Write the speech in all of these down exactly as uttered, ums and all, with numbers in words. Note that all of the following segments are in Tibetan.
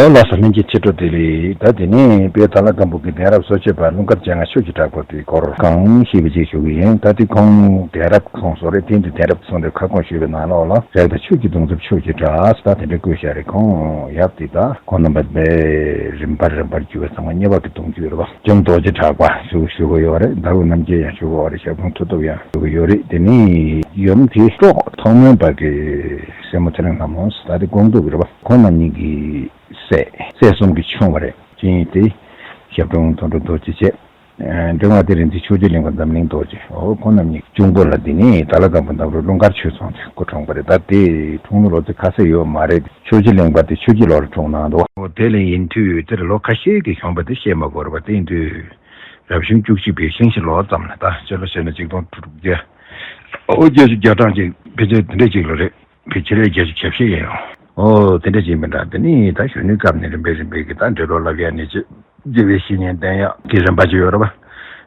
ཨོ་ལགས་སོ། ལྷན་རྒྱས་ཕྱི་དྲོ་བདེ་ལེགས། ད་དེ་ནས་དཔལ་དྭགས་ལྷ་སྒམ་པོ་གི་གདན་རབས་སོ་བརྒྱད་པ་ཀླུ་མཁར་བྱེ་ལྔ་ཆོས་ཀྱི་གྲགས་པ་དེའི་སྐོར་གང་ཞིབ་པ་ཅིག་ཞུ་གི་ཡིན། ད་དེ་ཁོང་གདན་རབས་སོང་སོང་རེད། དེ་འདི་གདན་རབས་སོང་དེ་ཁ་སྐོང་ཞུས་པའི་ནང་ལོགས་ལ་རེད། ད་ཆོས་ཀྱི་གདུང་འཚོབ་ཆོས་ཀྱི་གྲགས་ད་དེ་འདྲ་བཀོད་བཞག་རེད། ཁོང་ཡབ་དེ་ད་ཁོང་རྣམ་པ་དཔེ་རིམ་པར་རིམ་པར་བརྒྱུད་པའི་ཚང་མ་གཉེར་པ་གི་གདུང་བརྒྱུད་རེད་པ། ལྕམ་རྡོ་རྗེ་གྲགས་པ་ཞུ་ཞུ་གི་ཡོད་རེད། ཟླ་བོ་རྣམ་རྒྱལ་ཡང་ཞུ་གི་ཡོད་རེད། ཞབས་དྲུང་མཐུ་སྟོབས་ཡང་ཞུ་གི་ཡོད་རེད། དེ་ནས་ཡུམ་དེ་སྲོག་ཐོག་མོན་པ་གི་སྲས་མོ་ཚེ་རིང་ལྷ་མོ་ད་དེ་ཀོང་ཏུ་གི་རེད་པ། ཁོང་རྣམ་གཉིས་ཀྱི་སྲས། སྲས་གསུམ་གྱི་ཆུང་བ་རེད། གཅིག་དེ་ཞབས་དྲུང་དོན་གྲུབ་རྡོ་རྗེ་བྱས། འབྲིང་བ་དེ་རིག་འཛིན་ཆོས་རྗེ་གླིང་པ་འཛམ་གླིང་རྡོ་རྗེ། འོ་ཁོང་རྣམ་གཉིས་གཅུང་པོ་ལ། དེ་ནས་དྭགས་ལྷ་སྒམ་པོ་འདབས་རོགས་ཀླུ་མཁར་ཆོས་ཚང་དེ་སྐུ་འཁྲུངས་པ་རེད། ད་དེ་འཁྲུངས་ལོ་ལོ་ཚིགས་ཁ་གསལ་ཡོད་མ་རེད། ཆོས་རྗེ་གླིང་པ་དེ་ཆོས་རྗེ་ལོར་འཁྲུངས་གནང་འདུག་འོ་དེ་ལས་ཡིན་དུས་དེར་ལོ་ཁ་ཤས་ཀྱི་གཞོན་པ་དེ་བཤད་མ་དགོས་རེད་པ། དེ་ཡིན་དུས་རབ་བྱུང་བཅུ་གཅིག་པའི་ཤིང་བྱི་ལོ་ཙམ་ལ། ད་སྤྱི་ལོ་བྱས་ན་ཆིག་སྟོང་དྲུག་བརྒྱ། འོ་བརྒྱད་ཅུ་གྱ་གྲངས་ཅིག་ཕལ་ཆེར་དེ་འདྲ་ཅིག་ལ་རེད། ཕལ་ཆེར་བརྒྱད་ཅུ་གྱ་བཞི་ཡིན་ཡོང་། ཨོ་དེ་འདྲ་ཅིག་མི་འདྲ། དེ་ནི་ད་གཞོན་ནུའི་སྐབས་ནས་རིམ་པས་རིམ་པས་ཀྱི་ད་འབྲི་ཀློག་ལབ་ཡ་ནས་ཅི། དགེ་བའི་བཤེས་གཉེན་བསྟེན་ཡག་གི་རིམ་པ་ཅིག་ཡོད་རེད་པ།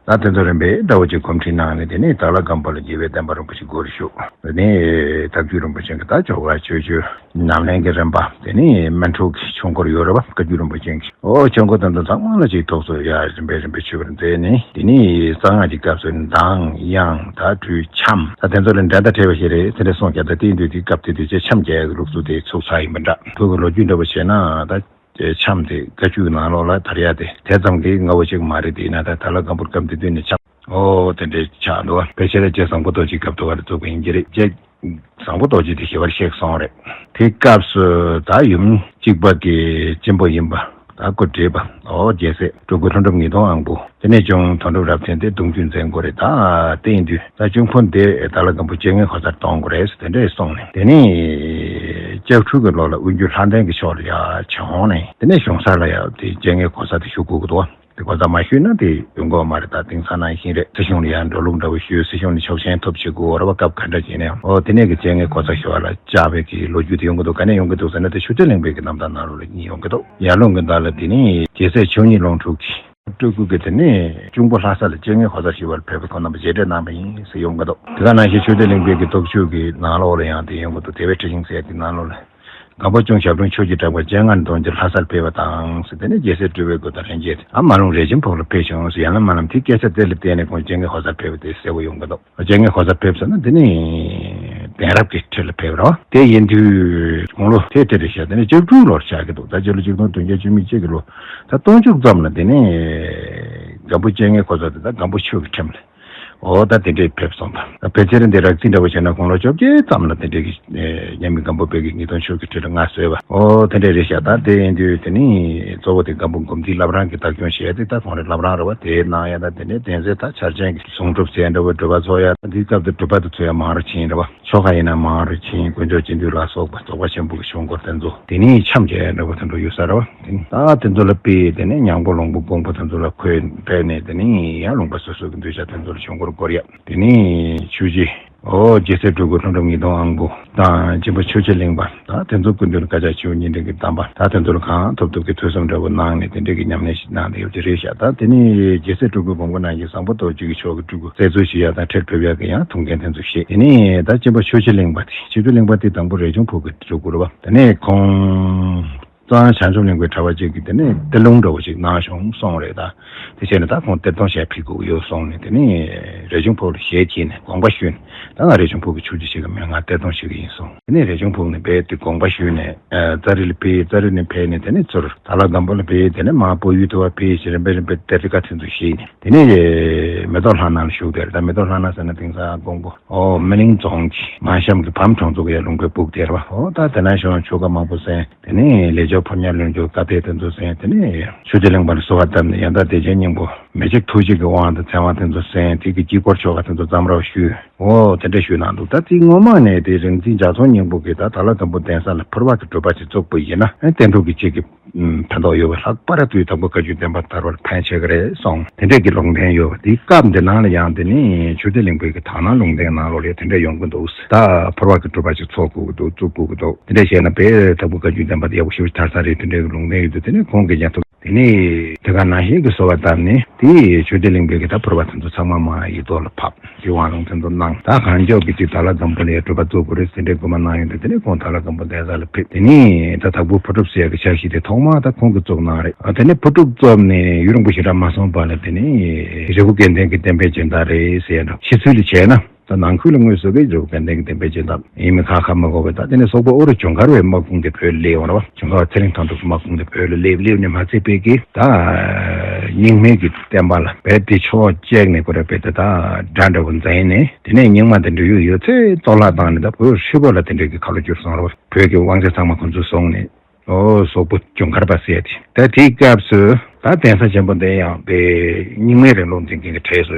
ད་དེ་ཚོ་རིམ་པས་འདྲ་བོ་ཅིག་གོམས་འདྲིས་གནང་ནས། དེ་ནས་དྭགས་ལྷ་སྒམ་པོ་ལ་རྒྱལ་བའི་བསྟན་པ་རིན་པོ་ཆེ་སྒོ་རུ་ཞུགས། དེ་ནས་བརྟག་བརྒྱུད་རིན་པོ་ཆེ་གི་ད་ཇོ་བོ་ཆོས་སྤྱོད་ཉམས་ལེན་གྱི་རིམ་པ། དེ་ནས་སྨིན་དྲུག་གི་ཆོས་འཁོར་ཡོད་རེད་པ། བཀའ་བརྒྱུད་རིན་པོ་ཆེ་གི། ཨོ་ཆོས་འཁོར་དེ་ཚོ་ཚང་མ་ལ་ཅིག་ཐུགས་གསོ་ཡ་རིམ་པས་རིམ་པས་མཆོད་པར་མཛད་ནས། དེ་ནས་གསང་སྔགས་ཀྱི་སྐབས་སུ་གདངས་དབྱངས་ད་སྤྲོས་འཆམ་ད་དེ་ཚོ་ལ་འགྲན་ཟླ་བྲལ་བ་ཞིག་རེད། དེ་འདྲ་གསུངས་ཀྱང་ད་དེའི་དུས་དེའི་སྐབས་དེ་དུས་ཅེས་འཆམ་རྒྱག་ཡག་གི་ལུགས་སྲོལ་དེ་ཚུགས་ཚར་ཡིན་པ་འདྲ། བོད་ཀྱི་ལོ་རྒྱུས་འདྲ་པོ་བྱས་ན་ད་ཅེས་འཆམ་དེ་བཀའ་བརྒྱུད་ནང་ལོགས་ལ་དར་ཡག་དེ་དེ་ཙམ་གྱིས་ང་བོ་ཅིག་མ་རེད། དེ་ཡིན་ན་ད་དྭགས་ལྷ་སྒམ་པོར་སྐབས་དེ་དུས་ནས་འཆམ། ཨོ་དེ་འདྲའི་ཆགས་འདུག་བ། ཕལ་ཆེར་རྗེ་བཟང་པོ་རྡོ་རྗེའི་སྐབས་དུ་བར་བཙུགས་པ་ཡིན་གྱི་རེད། རྗེ་བཟང་པོ་རྡོ་རྗེ་དེ་ཞི་བར་གཤེགས་སོང་རེད། དེའི་སྐབས་སུ་ད་ཡུམ་གཅིག་པ་གི་གཅེན་པོ་ཡིན་པ་ད་སྐུ་བགྲེས་པ། ཨོ་རྒྱལ་སྲས་སྤྲུལ་སྐུ་ལྷུན་གྲུབ་ཉིས་སྟོང་དབང་པོ། དེ་ནས་གཅུང་དོན་གྲུབ་རབ་བརྟན་དེ་གདུང་བརྒྱུད་འཛིན་དགོས་རེད། ད་དེ་ཡིན་དུས་ད་གཅུང་ཕུན་དེ་དྭགས་ལྷ་སྒམ་པོ་སྤྱན་སྔའི་གོ་སར་གཏོང་དགོས་རེད་ཟེར་དེ་འདྲས་གསུངས་ནས། དེ་ནས་ལྕགས་འཕྲུལ་གྱི་ལོ་ལ་དབུས་འགྱུར་ལྷ་ལྡན་གྱི་ཕྱོགས་ལ་ཡར་བྱོན་ནས། དེ་ནས་གཞུང་སར་ལ་ཡར་དེ་སྤྱན་སྔའི་གོ་སར་དེ་ཞུ་དགོས་ཀྱི་འདུག་དེ་གོ་ས་མ་ཞུས་ན་དེ་ཡོང་གི་མ་རེད། ད་དེང་སང་ནང་བཞིན་རེད། སྲིད་གཞུང་ལ་ཡང་འགྲོ་ལུགས་འདྲ་བོ་ཞུས། སྲིད་གཞུང་ནས་ཆོག་མཆན་ཐོབ་བྱེད་དགོས་རེད་པ། སྐབས་ག་འདྲ་བྱས་ནའང་། འོ་དེ་ནས་ཀྱི་སྤྱན་སྔའི་གོ་ས་ཞུ་བ་ལ་བཅར་བའི་གི་ལོ་རྒྱུས་དེ་ཡོང་གི་འདུག་ག་ནས་ཡོང་གི་འདུག་ཟེར་ན་དེ་ཆོས་རྗེ་གླིང་པའི་གི་རྣམ་ཐར་ནང་ལོགས་ལ་གཉིས་ཡོང་གི་འདུག་ཡར་ཀླུང་གི་མདའ་ལ་དེ་ནས་རྒྱལ་སྲས་ཆོས་ཉིད་ལུང་དྲུག་གི་སྤྲུལ་སྐུ་གི་དེ་ནས་གཅུང་པོ་ལྷ་ས་ལ་སྤྱན་སྔའི་གོ་ས་ཞུ་བར་ཕེབས་པ་ཁོང་རྣམ་པ་མཇལ་འཕྲད་གནང་བ་ཡིན་ཟེར་ཡོང་གི་འདུག་དེ་ག་ནང་བཞིན་ཆོས་རྗེ་གླིང་པའི་གི་རྟོགས་བརྗོད་ཀྱི་ནང་ལོགས་ལ་ཡང་དེ་ཡོང་གི་འདུག་དེ་བའི་ཁྲི་ཤིང་ཟེར་དེ་ནང་ལོགས་ལ། སྒམ་པོ་གཅུང་ཞབས་དྲུང་ཆོས་ཀྱི་གྲགས་པ་སྤྱན་སྔ་གདུང་རྒྱུད་ལྷ་སར་ཕེབས་པ་དང་ཟེར། དེ་ནས་རྒྱལ་སྲས་སྤྲུལ་པའི་སྐུ་དང་ལྷན་རྒྱས་ཨ་མ་ལུང་རས་ཆེན་ཕུག་ལ་ཕེབས་བྱུང་ཟེར། ཡང་ན་མ་ལམ་དེའི་སྐད་ཆ་དེ་ལ་བརྟེན་ནས་ཁོང་སྤྱན་སྔའི་གོ་སར་ཕེབས་པ་དེ་གསལ་པོ་ཡོང་གི་འདུག་སྤྱན་སྔའི་གོ་སར་ཕེབས་ཟེར་ན་དེ་ནི་གདན་རབས་ཀྱི་ཁྲི་ལ་ཕེབས་རོགས། དེ་ཡིན་དུས་དགུང་ལོ་དེ་དེ་རེད་ཤག་དེ་ནི་ལྕགས་འཕྲུལ་ལོར་ཆགས་ཀྱི་འདུག་ད་སྤྱི་ལོ་ཆིག་སྟོང་བདུན་བརྒྱ་བཅུ་མེད་གཅིག་གི་ལོ་ད་སྟོང་མཇུག་ཙམ་ལ་དེ་ནི་སྒམ་པོ་སྤྱན་སྔའི་གོ་སར་དེ་ད་སྒམ་པོ་ཆོས་ཀྱི་ཁྲིམས་ལ། འོ་ད་དེ་འདྲའི་ཕེབས་སོང་པ། ད་ཕལ་ཆེར་འདི་རགས་རྩིས་འདྲ་བོ་བྱས་ན་དགུང་ལོ་བཅོ་བརྒྱད་ཙམ་ལ་དེ་འདྲའི་གི་མཉམ་མེད་སྒམ་པོ་པའི་གི་ཉིས་སྟོང་ཆོས་ཀྱི་ཁྲི་ལ་མངའ་གསོལ་བ། འོ་དེ་འདྲའི་རེད་ཤག་ད་དེ་ཡིན་དུས་དེ་ནི་གཙོ་བོ་དེ་སྒམ་པོ་འགོམ་ཏིའི་བླ་བྲང་གི་བདག་སྐྱོང་བྱས་ཏེ་ད་ཁོང་རའི་བླ་བྲང་རེད་བ། དེའི་ནང་ཡ་ད་དེ་ནས་གདན་སའི་ད་འཆར་ཅན་གྱི་གཟུངས་སྒྲུབ་ཟེར་འདྲ་བོ་སྒྲུབ་པ་ཚོགས་ཡ། དེའི་སྐབས་དུ་སྒྲུབ་པ་དེ་ཚོ་ཡ་མང་རུ་ཕྱིན་རེད་བ། ཆོ་ག་ཡིན་ན་མང་རུ་ཕྱིན། དཀོན་མཆོག་སྤྱི་འདུས་ལ་སོགས་པ་རྫོགས་པ་ཆེན་པོ་གི་ཆོས་འཁོར་དེ་ཚོ་དེ་ནི་འཆམ་བྱས་འདྲ་བོ་དེ་འདྲ་ཡོད་ས་རེད་བ། དེ་ནི་ད་དེ་ཚོ་ལ་དཔེ་དེ་ནས་ཉང་པོ་ལུང་པ་དགོན་པ་དེ་ཚོ་ལ་ཁོས་ཕེབས་ནས་དེ་ནས་ཡང་ལུང་པ་སོ་སོ་གི་གདུལ་བྱ་དེ་ཚོ་ལ་ཆོས་འཁོར་བསྐོར་ཡ། དེ་ནས་ཆོས་རྗེ་ཨོ་རྒྱལ་སྲས་སྤྲུལ་སྐུ་ལྷུན་གྲུབ་ཉིས་སྟོང་དབང་པོ་དང་གཅེན་པོ་ཆོས་རྗེ་གླིང་པ་དང་དེ་ཚོ་སྐུ་མདུན་བཀའ་ཕྱག་ཆེན་པོ་གཉིས་ལྡན་གྱི་གདམས་པ་ད་དེ་ཚོ་ལ་གང་ཐུབ་ཐུབ་ཀྱི་ཐོས་བསམ་འདྲ་བོ་གནང་ནས་དེ་འདྲའི་གི་ཉམས་ལེན་ཞིག་གནང་བསྡད་ཡོད་ཀྱི་རེད་ཤག་ད་དེ་ནས་རྒྱལ་སྲས་སྤྲུལ་སྐུ་དགོངས་པ་ནང་བཞིན་བཟང་པོ་རྡོ་རྗེ་གི་ཕྱོགས་ཀྱི་སྤྲུལ་སྐུ་རྩད་འཛུགས་ཞུ་ཡ་དང་ཁྲིར་ཕེབས་ཡ་གི་ཡང་ཐུགས་འགན་དེ་ཚོ་བཞེས། དེ་ནས་ད་གཅེན་པོ་ཆོས་རྗེ་གླིང་པ་དེ་ཆོས་རྗེ་གླིང་པ་དེ་དང་པོ་རས་ཆུང་ཕུག་གི་སྤྲུལ་སྐུ་རེད་བ། དེ་ནས་ཁོང་གཙང་བྱང་ཆུབ་གླིང་པའི་གྲྭ་པ་ཅིག་གིས་དེ་ནས་གཏེར་ལུང་འདྲ་བོ་ཞིག་གནང་བྱུང་གསུངས་རེད། ད་དེ་བྱས་ནས་ད་ཁོང་གཏེར་སྟོན་ཞིག་ཕུལ་དགོས་ཀྱི་ཡོད་གསུངས་ནས། དེ་ནས་རས་ཆུང་ཕུག་ལ་ཞལ་གྱིས་ནས་དགོངས་པ་ཞུས་ནས། ད་ང་རས་ཆུང་ཕུག་གི་ཆོས་རྗེ་ཞིག་གི་མིང་ང་གཏེར་སྟོན་ཞུ་གི་ཡིན་གསུངས། དེ་ནས་རས་ཆུང་ཕུག་ནས་རྦད་དེ་དགོངས་པ་ཞུས་ནས་ཨ་ཙཱ་རི་ལ་ཕེབས། ཙཱ་རི་ནས་ཕེབས་ནས་དེ་ནས་ཚུར་དྭགས་ལྷ་སྒམ་པོ་ལ་ཕེབས། དེ་ནས་མར་བལ་ཡུལ་དུ་བ་ཕེབས་ཤིང་རིམ་པས་རིམ་པས་གཏེར་ཁ་དེ་ཚོ་བཞེས་ནས་དེ་ནས་མེ་ཏོག་ལྷ་ནང་ལ་བཞུགས། དེར་ད་མེ་ཏོག་ལྷ་ན་ཟེར་ན་དེང་སང་ཀོང་པོ་ཨོ་སྨིན་གླིང་རྫོང་གི་མ་ཤམ་གྱི་བམ་གྲོང་ཚོ་གི་ཡ་ལུང་པའི་སྦུག་དེར་བ། ཨོ་ད་དེ་ན་ཤོང་ཆོ་ག་མང་པོ་གསན། དེ་ནས་ལས་སྦྱོར་ཕོ་ཉ་ལྷུན་གྲུབ་བཀའ་གཏེར་དེ་ཚོ་གསན། དེ་ནས་ཆོས་རྗེ་གླིང་པ་ལ་གསོལ་བ་བཏབ་ནས་ཡང་དག་བདེ་ཆེན་སྙིང་པོ་མི་འཇིགས་ཐུགས་རྗེ་གི་དབང་དང་ཚེ་དབང་དེ་ཚོ་གསན། དེ་གི་དཀྱིལ་འཁོར་ཆོ་ག་དེ་ཚོ་མཚམས་རེ་ཞུས། ཨོ་དེ་འདྲ་ཞུས་གནང་འདུག་ད་དེ་སྔོན་མ་ནས་དེ་རིག་འཛིན་ལྗགས་རྩོམ་སྙིང་པོ་གིས་ད་དྭགས་ལྷ་སྒམ་པོ་གདན་ས་ལ་ཕུར་པ་གི་སྒྲུབ་པ་ཅིག་བཙུགས་པ་ཡིན་ན་ཨེ་གཏན་གྲོགས་ཀྱི་གཅིག་གི་ཕན་ཐོགས་ཡོད་པ། ལྷག་པར་དུ་དྭགས་པོ་བཀའ་བརྒྱུད་བསྟན་པ་དར་བར་ཕན་ཆེ་གི་རེད་གསུངས། དེ་འདྲས་ཀྱི་ལུང་བསྟན་ཡོད་པ། དེའི་སྐབས་འདི་ནང་ལ་ཡང་དེ་ནི་ཆོས་རྗེ་གླིང་པའི་གི་དག་སྣང་ལུང་བསྟན་ནང་ལོགས་ལ་དེ་འདྲས་ཡོང་གི་འདུག་ད་ཕུར་པ་གི་སྒྲུབ་པ་ཅིག་ཚོགས་དགོས་ཀྱི་འདུག་བཙུགས་དགོས་ཀྱི་འདུག་དེ་འདྲས་བྱས་ན་དཔེ་དྭགས་པོ་བཀའ་བརྒྱུད་བསྟན་པ་དེ་ཡག་པོ་ཞེ་པོ་དར་ས་རེད། དེ་འདྲས་ཀྱི་ལུང་བསྟན་ཡོད་དུས་དེ་ནས་ཁོང་གིས་ཡང་ཐུགས། དེ་ནས་དེ་ག་ནང་བཞིན་གྱི་གསོལ་བ་བཏབ་ནས་དེ་ཆོས་རྗེ་གླིང་པའི་གི་ད་ཕུར་པ་དེ་ཚོ་ཚང་མ་མར་ཡིག་ཐོག་ལ་ཕབ། དེ་དབང་ལུང་དེ་ཚོ་གནང་། ད་གང་མགྱོགས་ཀྱི་དུས་དྭགས་ལྷ་སྒམ་པོ་ལ་ཡང་སྒྲུབ་པ་རྫོགས་དགོས་རེད་ཟེར་འདྲའི་སྐུལ་མ་གནང་ཡོང་དུས། དེ་ནས་ཁོང་དྭགས་ལྷ་སྒམ་པོ་གདན་ས་ལ་ཕེབས། དེ་ནས་ད་དྭགས་པོ་ཕོ་གྲུབ་ཟེར་ཡག་གི་ཕྱག་བཞེས་དེ་ཐོག་མ་ད་ཁོང་གིས་བཙུགས་གནང་རེད། ཨ་དེ་ནས་ཕོ་གྲུབ་བཙུགས་ནས་ཡུན་རིང་པོ་ཞེ་དྲག་མ་སོང་བར་ལ་དེ་ནས་རི་བོ་དགེ་ལྡན་གྱི་བསྟན་པའི་སྦྱིན་བདག་རེད་ཟེར་ཡག་འདྲ། ཕྱི་ཚུལ་ལ་བྱས་ན། ད་ནང་ཁུལ་ལ་དངོས་སུ་གི་རི་བོ་དགེ་ལྡན་གྱི་བསྟན་པའི་སྦྱིན་བདག་ཡིན་མིན་ཁ་ཁ་མི་གོ་བས། ད་དེ་ནས་སོག་པོ་ཨོ་རོད་ཇུན་གར་བའི་དམག་དཔུང་དེ་བོད་ལ་སླེབས་ཡོང་རེད་བ། ཇུན་གར་བ་ཚེ་རིང་ཐང་སྟོང་གི་དམག་དཔུང་དེ་བོད་ལ་སླེབས། སླེབས་ནས་མ་ཚད་པའི་གི་ད་རྙིང་མའི་གི་བསྟན་པ་ལ་རྦད་དེ་ཕྱོགས་གཅིག་ནས་ཁོ་ར་རྦད་དེ་ད་དགྲ་འདྲ་བོ་འཛིན་ནས། དེ་ནས་རྙིང་མ་དེ་འདྲ་ཡོད་ཡོད་ཚད་གཏོར་བརླག་བཏང་ནས། ད་བོད་ཧྲིལ་པོ་ལ་དེ་འདྲའི་གི་ཁ་ལོ་བསྒྱུར་སོང་རེད་བ། བོད་ཀྱི་དབང་ཆ་ཚང་མ་ཁོ་ཚོས་བཟུང་ནས། ཨོ་སོག་པོ་ཇུན་གར་བ་ཟེར་དེ། ད་དེའི་སྐབས་སུ་ད་གདན་ས་ཆེན་པོ་དེ་ཡང་དེ་རྙིང་མའི་རིང་ལུགས་འཛིན་མཁན་གྱི་གྲས་སུ་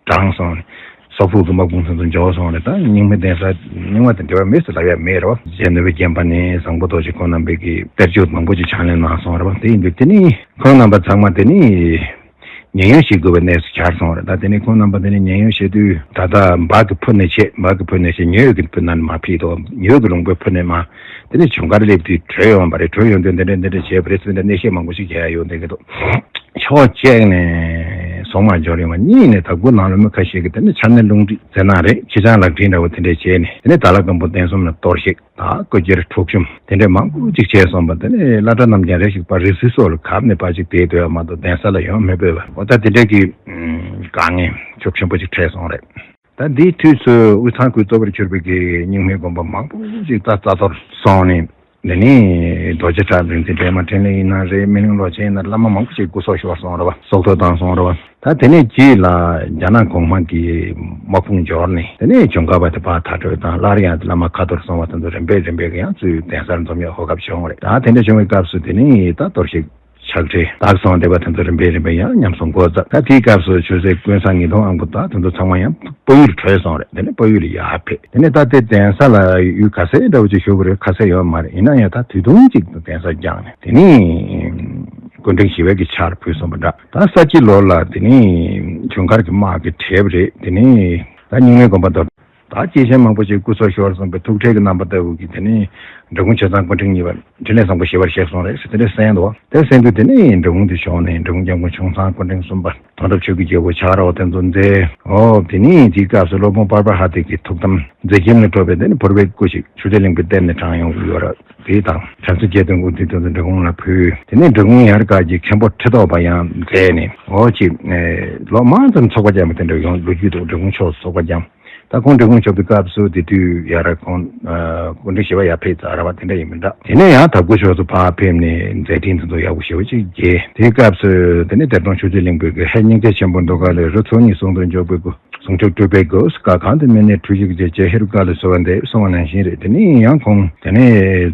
བགྲངས་སོང་ནས། སོག་པོ་གི་དམག་དཔུང་དེ་ཚོ་འབྱོར་སོང་རེད། ད་རྙིང་མའི་གདན་ས་རྙིང་བ་དེ་འབྲེལ་བ་མེད་ཟེར་ལབ་ཡ་མེད་རེད་བ། རྗེ་ནོར་བུ་རྒྱན་པ་ནས་བཟང་པོ་རྡོ་རྗེ་ཁོང་རྣམ་པས་ཀྱི་གཏེར་ཆོས་མང་པོ་ཅིག་ཕྱག་ལེན་གནང་སོང་རེད་བ། དེ་ཡིན་དུས་དེ་ནི་ཁོང་རྣམ་པ་ཚང་མ་དེ་ནི་ཉེན་གཡོལ་བྱེད་དགོས་པའི་གནས་སུ་གྱར་སོང་རེད། ད་དེ་ནི་ཁོང་རྣམ་པ་དེ་ནི་ཉེན་གཡོལ་བྱེད་དུས། ད་ལྟ་འབའ་གི་ཕུ་ནས་བྱས། འབའ་གི་ཕུ་ནས་བྱས་ཉོས་ཀྱི་ཕུ་ནང་མར་ཕེབས་འདུག་ཉོས་ཀྱི་ལུང་པའི་ཕུ་ནས་མར། དེ་ནས་ཇུན་གར་སླེབས་དུས་བྲོས་ཡོང་བ་རེད། བྲོས་ཡོང་དུས་འདི་འདྲ་འདི་འདྲ་བྱས་པ་རེད་ཟེར་འདྲ་གནས་བཤད་མང་པོ་ཞིག་རྒྱག་ཡ་ཡོད་འདུག་གི་འདུག་ཕྱོགས་གཅིག་ནས་བཟུང་མ་འབྱོར་ཡོང་བ། གཉིས་ནས་དྭགས་པོ་ནང་ལ་མི་ཁ་ཤས་ཀྱིས་དེ་ནས་ཕྱག་ནས་རླུང་མཁྲིས་ཟེར་ན་རེད། ཕྱི་བྱང་ལག་མཁྲིས་འདྲ་བོ་དེ་འདྲ་བྱས་ནས། དེ་ནས་དྭགས་ལྷ་སྒམ་པོ་གདན་གསུམ་ལ་གཏོར་བཤིག་ད་སྐུ་སྒེར་འཁྲུག་ཞུམ་དེ་འདྲ་མང་པོ་ཅིག་བྱས་སོང་བ། དེ་ནས་བླ་གྲྭ་རྣམས་ཀྱང་རེ་ཞིག་པ་རི་སུལ་སོགས་ལ་གབ་ནས་ཕར་ཅིག་བསྡད་སྡོད་པ་མ་གཏོགས་གདན་ས་ལ་ཡོང་མི་ཕོད་པ། འོ་ད་དེ་འདྲ་གི་དཀའ་ངལ་ཤུགས་ཆེན་པོ་ཅིག་འཕྲད་སོང་རེད། ད་འདིའི་དུས་སུ་དབུས་གཙང་ཁུལ་གཙོ་བོར་གྱུར་པའི་གི་རྙིང་མའི་དགོན་པ་མང་པོ་ཅིག་ད་རྩ་གཏོར་སོང་ནས། འདི་ནི་རྡོ་རྗེ་གྲགས་འཛིན་ཚེ་བྲན་མ་འཕྲིན་ལས་ཡིན་ན་རེད། སྨིན་གླིང་ལོ་ཆེན་ཡིན་ན། བླ་མ་མང་པོ་ཞིག་སྐུ་སྲོག་ཤོར་སོང་རེད་བ། སྲོག་ཐོག་བཏང་སོང་རེད་བ། ད་དེ་ནས་རྗེས་ལ་རྒྱ་ནག་གོང་མ་གི་དམག་དཔུང་འབྱོར་ནས། དེ་ནས་ཇུན་གར་བ་དེ་ཕར་མཐར་སྐྲོད་བཏང་། སླར་ཡང་བླ་མ་ཁ་ཐོར་སོང་བ་དེ་ཚོ་རིམ་པས་རིམ་པས་ཀྱི་ཡང་ཚུར་གདན་སར་འཛོམས་ཡག་གོ་སྐབས་བྱུང་བ་རེད། ད་དེ་འདྲ་བྱུང་བའི་སྐབས་སུ་དེ་ནས་ད་གཏོར་བཤིག་ཕྱག་བྲལ་དག་སོང་བསྡད་པ་དེ་ཚོ་རིམ་པས་རིམ་པས་ཡང་ཉམས་སུ་འགྲོ་ཚར། ད་དེའི་སྐབས་སུ་ཆོས་སྲས་ཀུན་བཟང་ཉིས་སྟོང་ཨང་པོ་དང་དེ་ཚོ་ཚང་མ་ཡང་སྤོ་ཡུལ་བྲོས་སོང་རེད། དེ་ནས་སྤོ་ཡུལ་ལ་ཡར་ཕེབས། དེ་ནས་ད་དེ་གདན་ས་ལ་ཡུལ་ག་ཚད་འདྲ་བོ་ཅིག་བཞུགས་པ་རེད། ག་ཚད་ཡོད་མ་རེད། ཡིན་ན་ཡང་ད་དུས་ཐུང་ཅིག་གདན་ས་བསྐྱངས་ནས། དེ་ནས་སྐུ་ཕྲེང་བཞི་པའི་གི་ཆར་བུད་སོང་བ་འདྲ། ད་ས་བྱི་ལོ་ལ་དེ་ནས་ཇུན་གར་གྱི་དམག་གིས་བྲེལ་བ་རེད། དེ་ནས་ད་རྙིང་མའི་དགོན་པ་དེ། ད་སྐྱེས་ཆེན་མང་པོ་ཞིག་སྐུ་སྲོག་ཤོར་སོང་པའི་ཐུགས་ཁྲལ་གྱི་རྣམ་པ་ལྟ་བུ་གིས། དེ་ནས་འབྲི་གུང་ཆོས་ཚང་སྐུ་ཕྲེང་གཉིས་པ་འཕྲིན་ལས་བཟང་པོ་ཞི་བར་གཤེགས་སོང་རེད་ཟེར་དེ་འདྲ་གསན་འདུག་དེ་གསན་དུས་དེ་ནས་འབྲི་གུང་དུ་བྱོན་ནས་འབྲི་གུང་སྐྱབས་མགོན་ཆུང་ཚང་སྐུ་ཕྲེང་གསུམ་པ་དོན་གྲུབ་ཆོས་ཀྱི་རྒྱལ་པོ་ཆགས་ར་བ་དེ་ཚོ་མཛད། ཨོ་དེ་ནས་དེའི་སྐབས་སུ་སློབ་དཔོན་པར་པ་ཧ་དེ་གི་ཐུགས་དམ་མཛད་རྒྱུན་ལ་གྲོལ་བའི། དེ་ནས་ཕུར་པའི་སྐུ་ཞིག་ཆོས་རྗེ་གླིང་པའི་གཏེར་ནས་དྲངས་ཡོང་གི་ཡོད་ར། དེ་དང་བྲམ་ཟེ་རྒྱལ་དོན་དབུ་འཛིན་དེ་ཚོ་འབྲི་གུང་ལ་ཕུལ། དེ་ནས་འབྲི་གུང་ཡར་དཀར་གྱི་མཁན་པོ་ཁྲི་ཐོག་པ་ཡང་མཛད་ནས། ཨོ་ཅིག་ལོ་མང་ཙམ་ཚོགས་པ་རྒྱག་མི་དེ་འདྲ་ཡོང་ལོ་རྒྱུས་འདུག་འབྲི་གུང་ཕྱོགས་སུ་ཚོགས་པ་རྒྱག་ད་ཁོང་འབྲི་གུང་ཕྱོགས་ཀྱི་སྐབས་སུ་དེ་དུས་ཡར་ཁོང་ཨ་སྐུ་ཕྲེང་བཞི་པ་ཡར་ཕེབས་ཚར་བ་དེ་འདྲ་ཡིན་མིན་འདྲ། དེ་ནས་ཡང་དྭགས་པོ་ཕྱོགས་སུ་ཕར་ཕེབས་ནས་མཛད་འཕྲིན་དེ་ཚོ་ཡག་པོ་ཞེ་པོ་ཅིག་རྒྱས། དེའི་སྐབས་སུ་དེ་ནས་གཏེར་སྟོན་ཆོས་རྗེ་གླིང་པའི་གི་ཧེ་སྙིང་རྗེ་ཆེན་པོ་མདོ་ཁ་ལས། རི་ཚོགས་གཉིས་ཟུང་དུ་འཇུག་པའི་སྒོ། ཟུང་འཇུག་སྤྲུལ་པའི་སྒོ། གང་དུ་དམིགས་ནས་འཁྲུལ་ཞིག་བྱེད། ཅེས་ཧེ་རུ་ཀ་ལས་གསོལ་བ་འདེབས་གསུངས་པ་ནང་བཞིན་རེད། དེ་ནས་ཡང་ཁོང་དེ་ནས་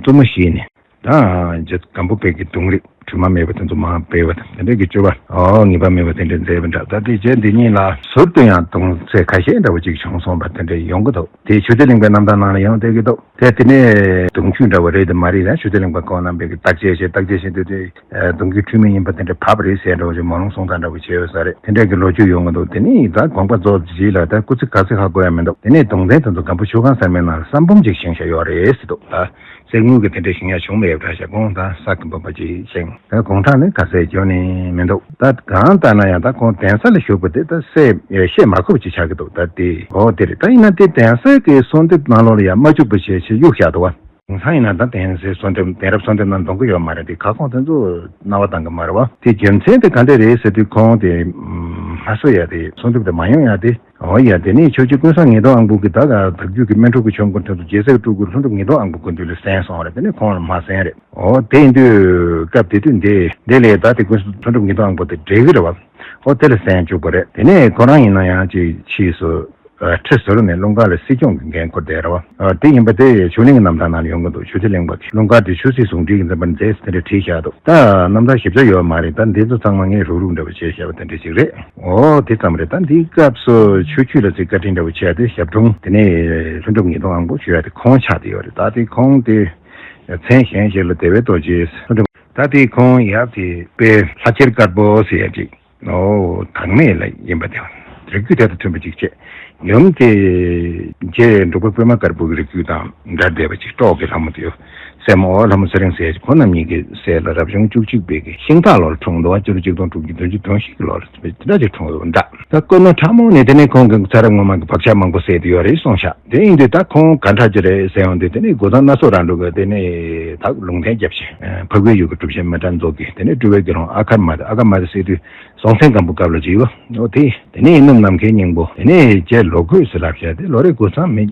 གཙོ་མོ་བཞི་ནས། ད་རྗེ་སྒམ་པོ་པའི་གི་གདུང་རིགས་དྲི་མ་མེད་པ་དེ་ཚོ་མར་སྤེལ་བ་དང་། དེ་འདྲའི་གི་སྤྱོད་པ་ཨོ་ངེས་པ་མེད་པ་དེ་འདྲ་མཛད་པ་འདྲ། ད་དེ་རྗེ་འདི་ཉིད་ལ་ཟུར་དུ་ཡང་གདུང་སྲས་ཁ་ཤས་འདྲ་བོ་ཅིག་བྱུང་སོང་བ་དེ་འདྲ་ཡོང་གི་འདུག་དེ་ཆོས་རྗེ་གླིང་པའི་རྣམ་ཐར་ནང་ལ་ཡང་བསྡད་ཀྱི་འདུག་དེ་དེ་ནས་གདུང་རྒྱུད་འདྲ་བོ་རེད་དེ་མ་རེད་ན། ཆོས་རྗེ་གླིང་པ་ཁོང་རྣམ་པས་ཀྱི་བརྟག་དཔྱད་བྱས། བརྟག་དཔྱད་བྱེད་དུས་དེ་གདུང་རྒྱུད་འཁྲུལ་མེད་ཡིན་པ་དེ་འདྲ་བབས་རེད་ཟེར་འདྲ་བོ་ཅིག་མ་ལུང་གསུང་སྟངས་འདྲ་བོ་བྱས་ཡོད་ས་རེད། དེ་འདྲ་གི་ལོ་རྒྱུས་ཡོང་གི་འདུག་དེ་ནས་ད་དགོངས་པ་རྫོགས་རྗེས་ལ་ད་སྐུ་ཚེ་ག་ཚོད་ཧ་གོ་ཡ་མི་འདུག་དེ་ནས་གདུང་རྟེན་དེ་ཚོ་སྒམ་པོ་ཆོས་ཁང་ཟེར་མའི་ནང་ལ་ས་འབུམ་ཅིག་བཞེངས་བཞག་ཡོད་རེད་ཟེར་འདུག་ད་གསེར་དངུལ་གྱི་དེ་འདྲ་བཞེངས་ཡ་བྱུང་མེད་པ་འདྲ་ཞིག་ཁོང་ད་ས་གི་འབུམ་པ་ཅིག་བཞེངས། ད་དགུང་གྲངས་ནི་ག་ཚད་འགྱོ་ནི་མི་འདུག་ད་གང་ལྟར་ན་ཡང་ད་ཁོང་གདན་ས་ལ་བཞུགས་པ་དེ་ད་སེ་བཤད་མ་ཁོབ་པ་ཅིག་ཆགས་ཀྱི་འདུག་ད་དེ་འོ་དེ་རེད། ད་ཡིན་ན་དེ་གདན་ས་གི་གསོལ་འདེབས་ནང་ལོགས་ལ་ཡང་མ་བཅུག་པ་བྱས་བྱས་གཡུགས་བཞག་འདུག་བ། དེང་སང་ཡིན་ན་ད་གདན་སའི་གསོལ་འདེབས་གདན་རབས་གསོལ་འདེབས་ནང་འདོན་གི་ཡོད་མ་རེད་དེ། ཁ་སྐོང་དེ་ཚོ་རྣ་བ་གཏང་གི་མ་རེད་བ། དེ་རྒྱུ་མཚན་དེ་ག་འདྲ་རེད་ཟེར་དུས་ཁོང་དེ་ཨམ་སྨྲ་བསུ་ཡ་དེ་གསོལ་འདེབས་དེ་མ་ཡོང་ཡ་དེ། འོ་ཡ། དེ་ནས་ཆོས་རྗེ་ཀུན་བཟང་ཉིས་སྟོང་ཨང་པོ་གིས་ད་ག་དྭགས་བརྒྱུད་ཀྱི་སྨིན་གྲོལ་གྱི་ཆོས་འཁོར་དེ་ཚོ་རྒྱལ་སྲས་སྤྲུལ་སྐུ་ལྷུན་གྲུབ་ཉིས་སྟོང་ཨང་པོ་སྐུ་མདུན་ལ་གསན་སོང་རེད། དེ་ནས་ཁོང་ལ་མ་གསན་རེད། འོ་དེ་ཡིན་དུས་སྐབས་དེ་དུས་འདི་འདི་ལས་ད་དེ་ཀུན་བཟང་ལྷུན་གྲུབ་ཉིས་སྟོང་ཨང་པོ་དེ་འགྲིག་གི་རེད་བ། འོ་དེ་ལ་གསན་བཅུག་པ་རེད། དེ་ནས་ཁོ་རང་ཡིན་ན་ཡང་ཅིག་ཕྱིས་སུ་ཨ་ཁྲི་ཟུར་ནས་ཀླུ་མཁར་ལ་སྲིད་སྐྱོང་གི་འགན་འཁུར་བསྡད་རེད་བ། ཨ་དེ་ཡིན་པ་དེ་ཆོས་གླིང་གི་རྣམ་ཐར་ནང་ལ་ཡོང་གི་འདུག་ཆོས་རྗེ་གླིང་པ་གིས་ཀླུ་མཁར་དེ་ཆོས་སྲིད་ཟུང་འབྲེལ་གྱི་མཛད་པ་མཛད་ཟེར་དེ་འདྲ་བྲིས་བཞག་འདུག་ད་རྣམ་ཐར་ཞིབ་ཆ་ཡོད་མ་རེད། ད་འདི་ཚོ་ཚང་མ་ངས་རུག་རུག་འདྲ་བོ་བྱས་བཞག་པ་དེ་འདྲ་ཞིག་རེད། འོ་དེ་ཙམ་རེད། ད་འདིའི་སྐབས་སུ་ཆོས་བརྒྱུད་ལ་ཅིག་བཀའ་དྲིན་འདྲ་བོ་བྱས་ཏེ་ཞབས་དྲུང་དེ་ནས་ལྷུན་གྲུབ་ཉིས་སྟོང་ཨང་པོ་ཞུ་ཡ་དེ་ཁོང་ཆགས་བསྡད་ཡོད་རེད། ད་དེ་ཁོང་དེ་མཚན་གཞན་ཞིག་ལ་བདེ་བའི་རྡོ་རྗེ་ལྷུན་གྲུབ། ད་དེ་ཁོང་ཡབ་དེ་དཔལ་ལྷ་ཁྱེར་དཀར་པོ་ཟེར་ཡ་ཅིག་ཨོ་བདག་མེད་ལ་ཡིན་པ་དེ་རིགས་རྒྱུད་དེ་དང་མཐུན་པ་ཅིག་བྱས། ཡུམ་དེ་རྗེ་འབྲུག་པ་པད་མ་དཀར་པོ་གི་རིགས་རྒྱུད་དང་འདྲ་བསྡད་པ་ཅིག་ཀྲོག་གི་ལྷ་མོ་དེ་ཡོད། སྲས་མོ་ཨོ་ལྷ་མོ་ཚེ་རིང་ཟེར་ཁོང་རྣམ་གཉིས་ཀྱི་སྲས་ལ་རབ་བྱུང་བཅུ་གཅིག་པའི་གི་ཤིང་སྟག་ལོར་འཁྲུངས་འདུག་བ། སྤྱི་ལོ་གཅིག་སྟོང་དྲུག་བརྒྱ་བདུན་ཅུ་དོན་བཞི་གི་ལོར་དེ་འདྲ་ཅིག་འཁྲུངས་འདུག་འདྲ། ད་དཀོན་མཆོག་ཁྲ་མོ་ནི་དེ་ནས་ཁོང་གི་ཚེ་རབས་སྔོན་མ་གི་བག་ཆགས་མང་པོ་བསད་དེ་ཡོད་རེད་གསུངས་ཤག་དེ་ཡིན་དུས་ད་ཁོང་ག་འདྲ་ཅིག་རེད་ཟེར་ཡོང་དུས་དེ་ནས་གོ་ཐང་སྣ་ཚོགས་རང་འགྲོ་གི་དེ་ནས་ད་ལུང་བསྟན་རྒྱབ་བཞིན་འཕགས་པའི་ཡུལ་གྱི་གྲུབ་ཆེན་མི་ཏྲ་མཛོ་གི་དེ་ནས་སྤྲུལ་པའི་དགེ་སློང་ཨ་ཁར་མ་དེ་ཨ་ཁར་མ་དེ་བསད་དུས་སྲོང་བཙན་སྒམ་པོ་སྐབས་ལ་ཅིག་ཡོད། འོ་དེ་དེ་ནས་ཡིན་ནམ་ནམ་མཁའི་སྙིང་པོ་དེ་ནས་རྗེ་ལོ་རྒོད་ཟེར་ལབ་བྱས་དེ་ལོ་རེ་དགུ་ཚང་མི་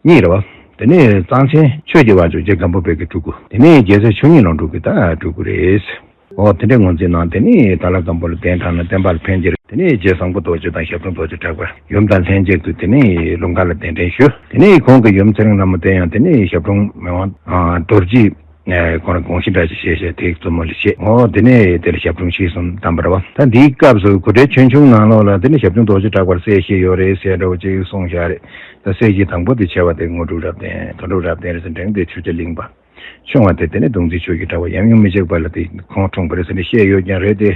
གཉིས་རེད་བ། དེ་ནས་གཙང་ཆེན་ཆོས་ཀྱི་དབང་ཕྱུག་རྗེ་སྒམ་པོ་པའི་གི་སྤྲུལ་སྐུ། དེ་ནས་རྒྱལ་སྲས་ཆོས་ཉིད་ལུང་འགྲུབ་ཀྱི་ད་སྤྲུལ་སྐུ་རེད། འོ་དེ་འདྲའི་ངོས་འཛིན་གནང་། དེ་ནས་དྭགས་ལྷ་སྒམ་པོ་ལ་གདན་དྲངས་ནས་བསྟན་པ་ལ་ཕན་གྱི་རེད། དེ་ནས་རྗེ་བཟང་པོ་རྡོ་རྗེ་དང་ཞབས་དྲུང་རྡོ་རྗེ་གྲགས་པ་ཡུམ་དང་ལྷན་ཅིག་ཏུ་དེ་ནས་ལུང་དཀར་ལ་གདན་འདྲེན་ཞུས། དེ་ནས་ཁོང་གི་ཡུམ་ཚེ་རིང་ལྷ་མོ་དེ་ཡང་དེ་ནས་ཞབས་དྲུང་མི་དབང་རྡོ་རྗེ་ཁོང་ལ་དགོངས་གཞི་འདྲ་ཞིག་བཞེས་བྱས་དེའི་བཙུན་མོ་ལ་བཞེས། འོ་དེ་ནས་དེ་ལ་ཞབས་དྲུང་ཞེས་གསུམ་བདམས་པ་རེད་བ། ད་འདིའི་སྐབས་སུ་གུ་ཊའི་ཆོས་འབྱུང་ནང་ལོགས་ལ་དེ་ནས་ཞབས་དྲུང་རྡོ་རྗེ་གྲགས་པར་སྲས་བཞི་ཡོད་རེད་ཟེར་འདྲ་བོ་ཅིག་གསུངས་བཞག་རེད། ད་སྲས་བཞི་དང་པོ་དེ་ཆེ་བ་དེ་དངོས་གྲུབ་རབ་བརྟན། དོན་གྲུབ་རབ་བརྟན་རེད་ཟེར། འབྲིང་དེ་ཆོས་རྗེ་གླིང་པ། ཆུང་བ་དེ་དེ་ནས་གདུང་འཛིན་ཆོས་ཀྱི་གྲགས་པ། ཡབ་ཡུམ་མི་གཅིག་པ་ལ་དེ་ཁོང་འཁྲུངས་པ་རེད་ཟེར་ནས་བཤད་ཡོད་ཀྱང་རེད་དེ།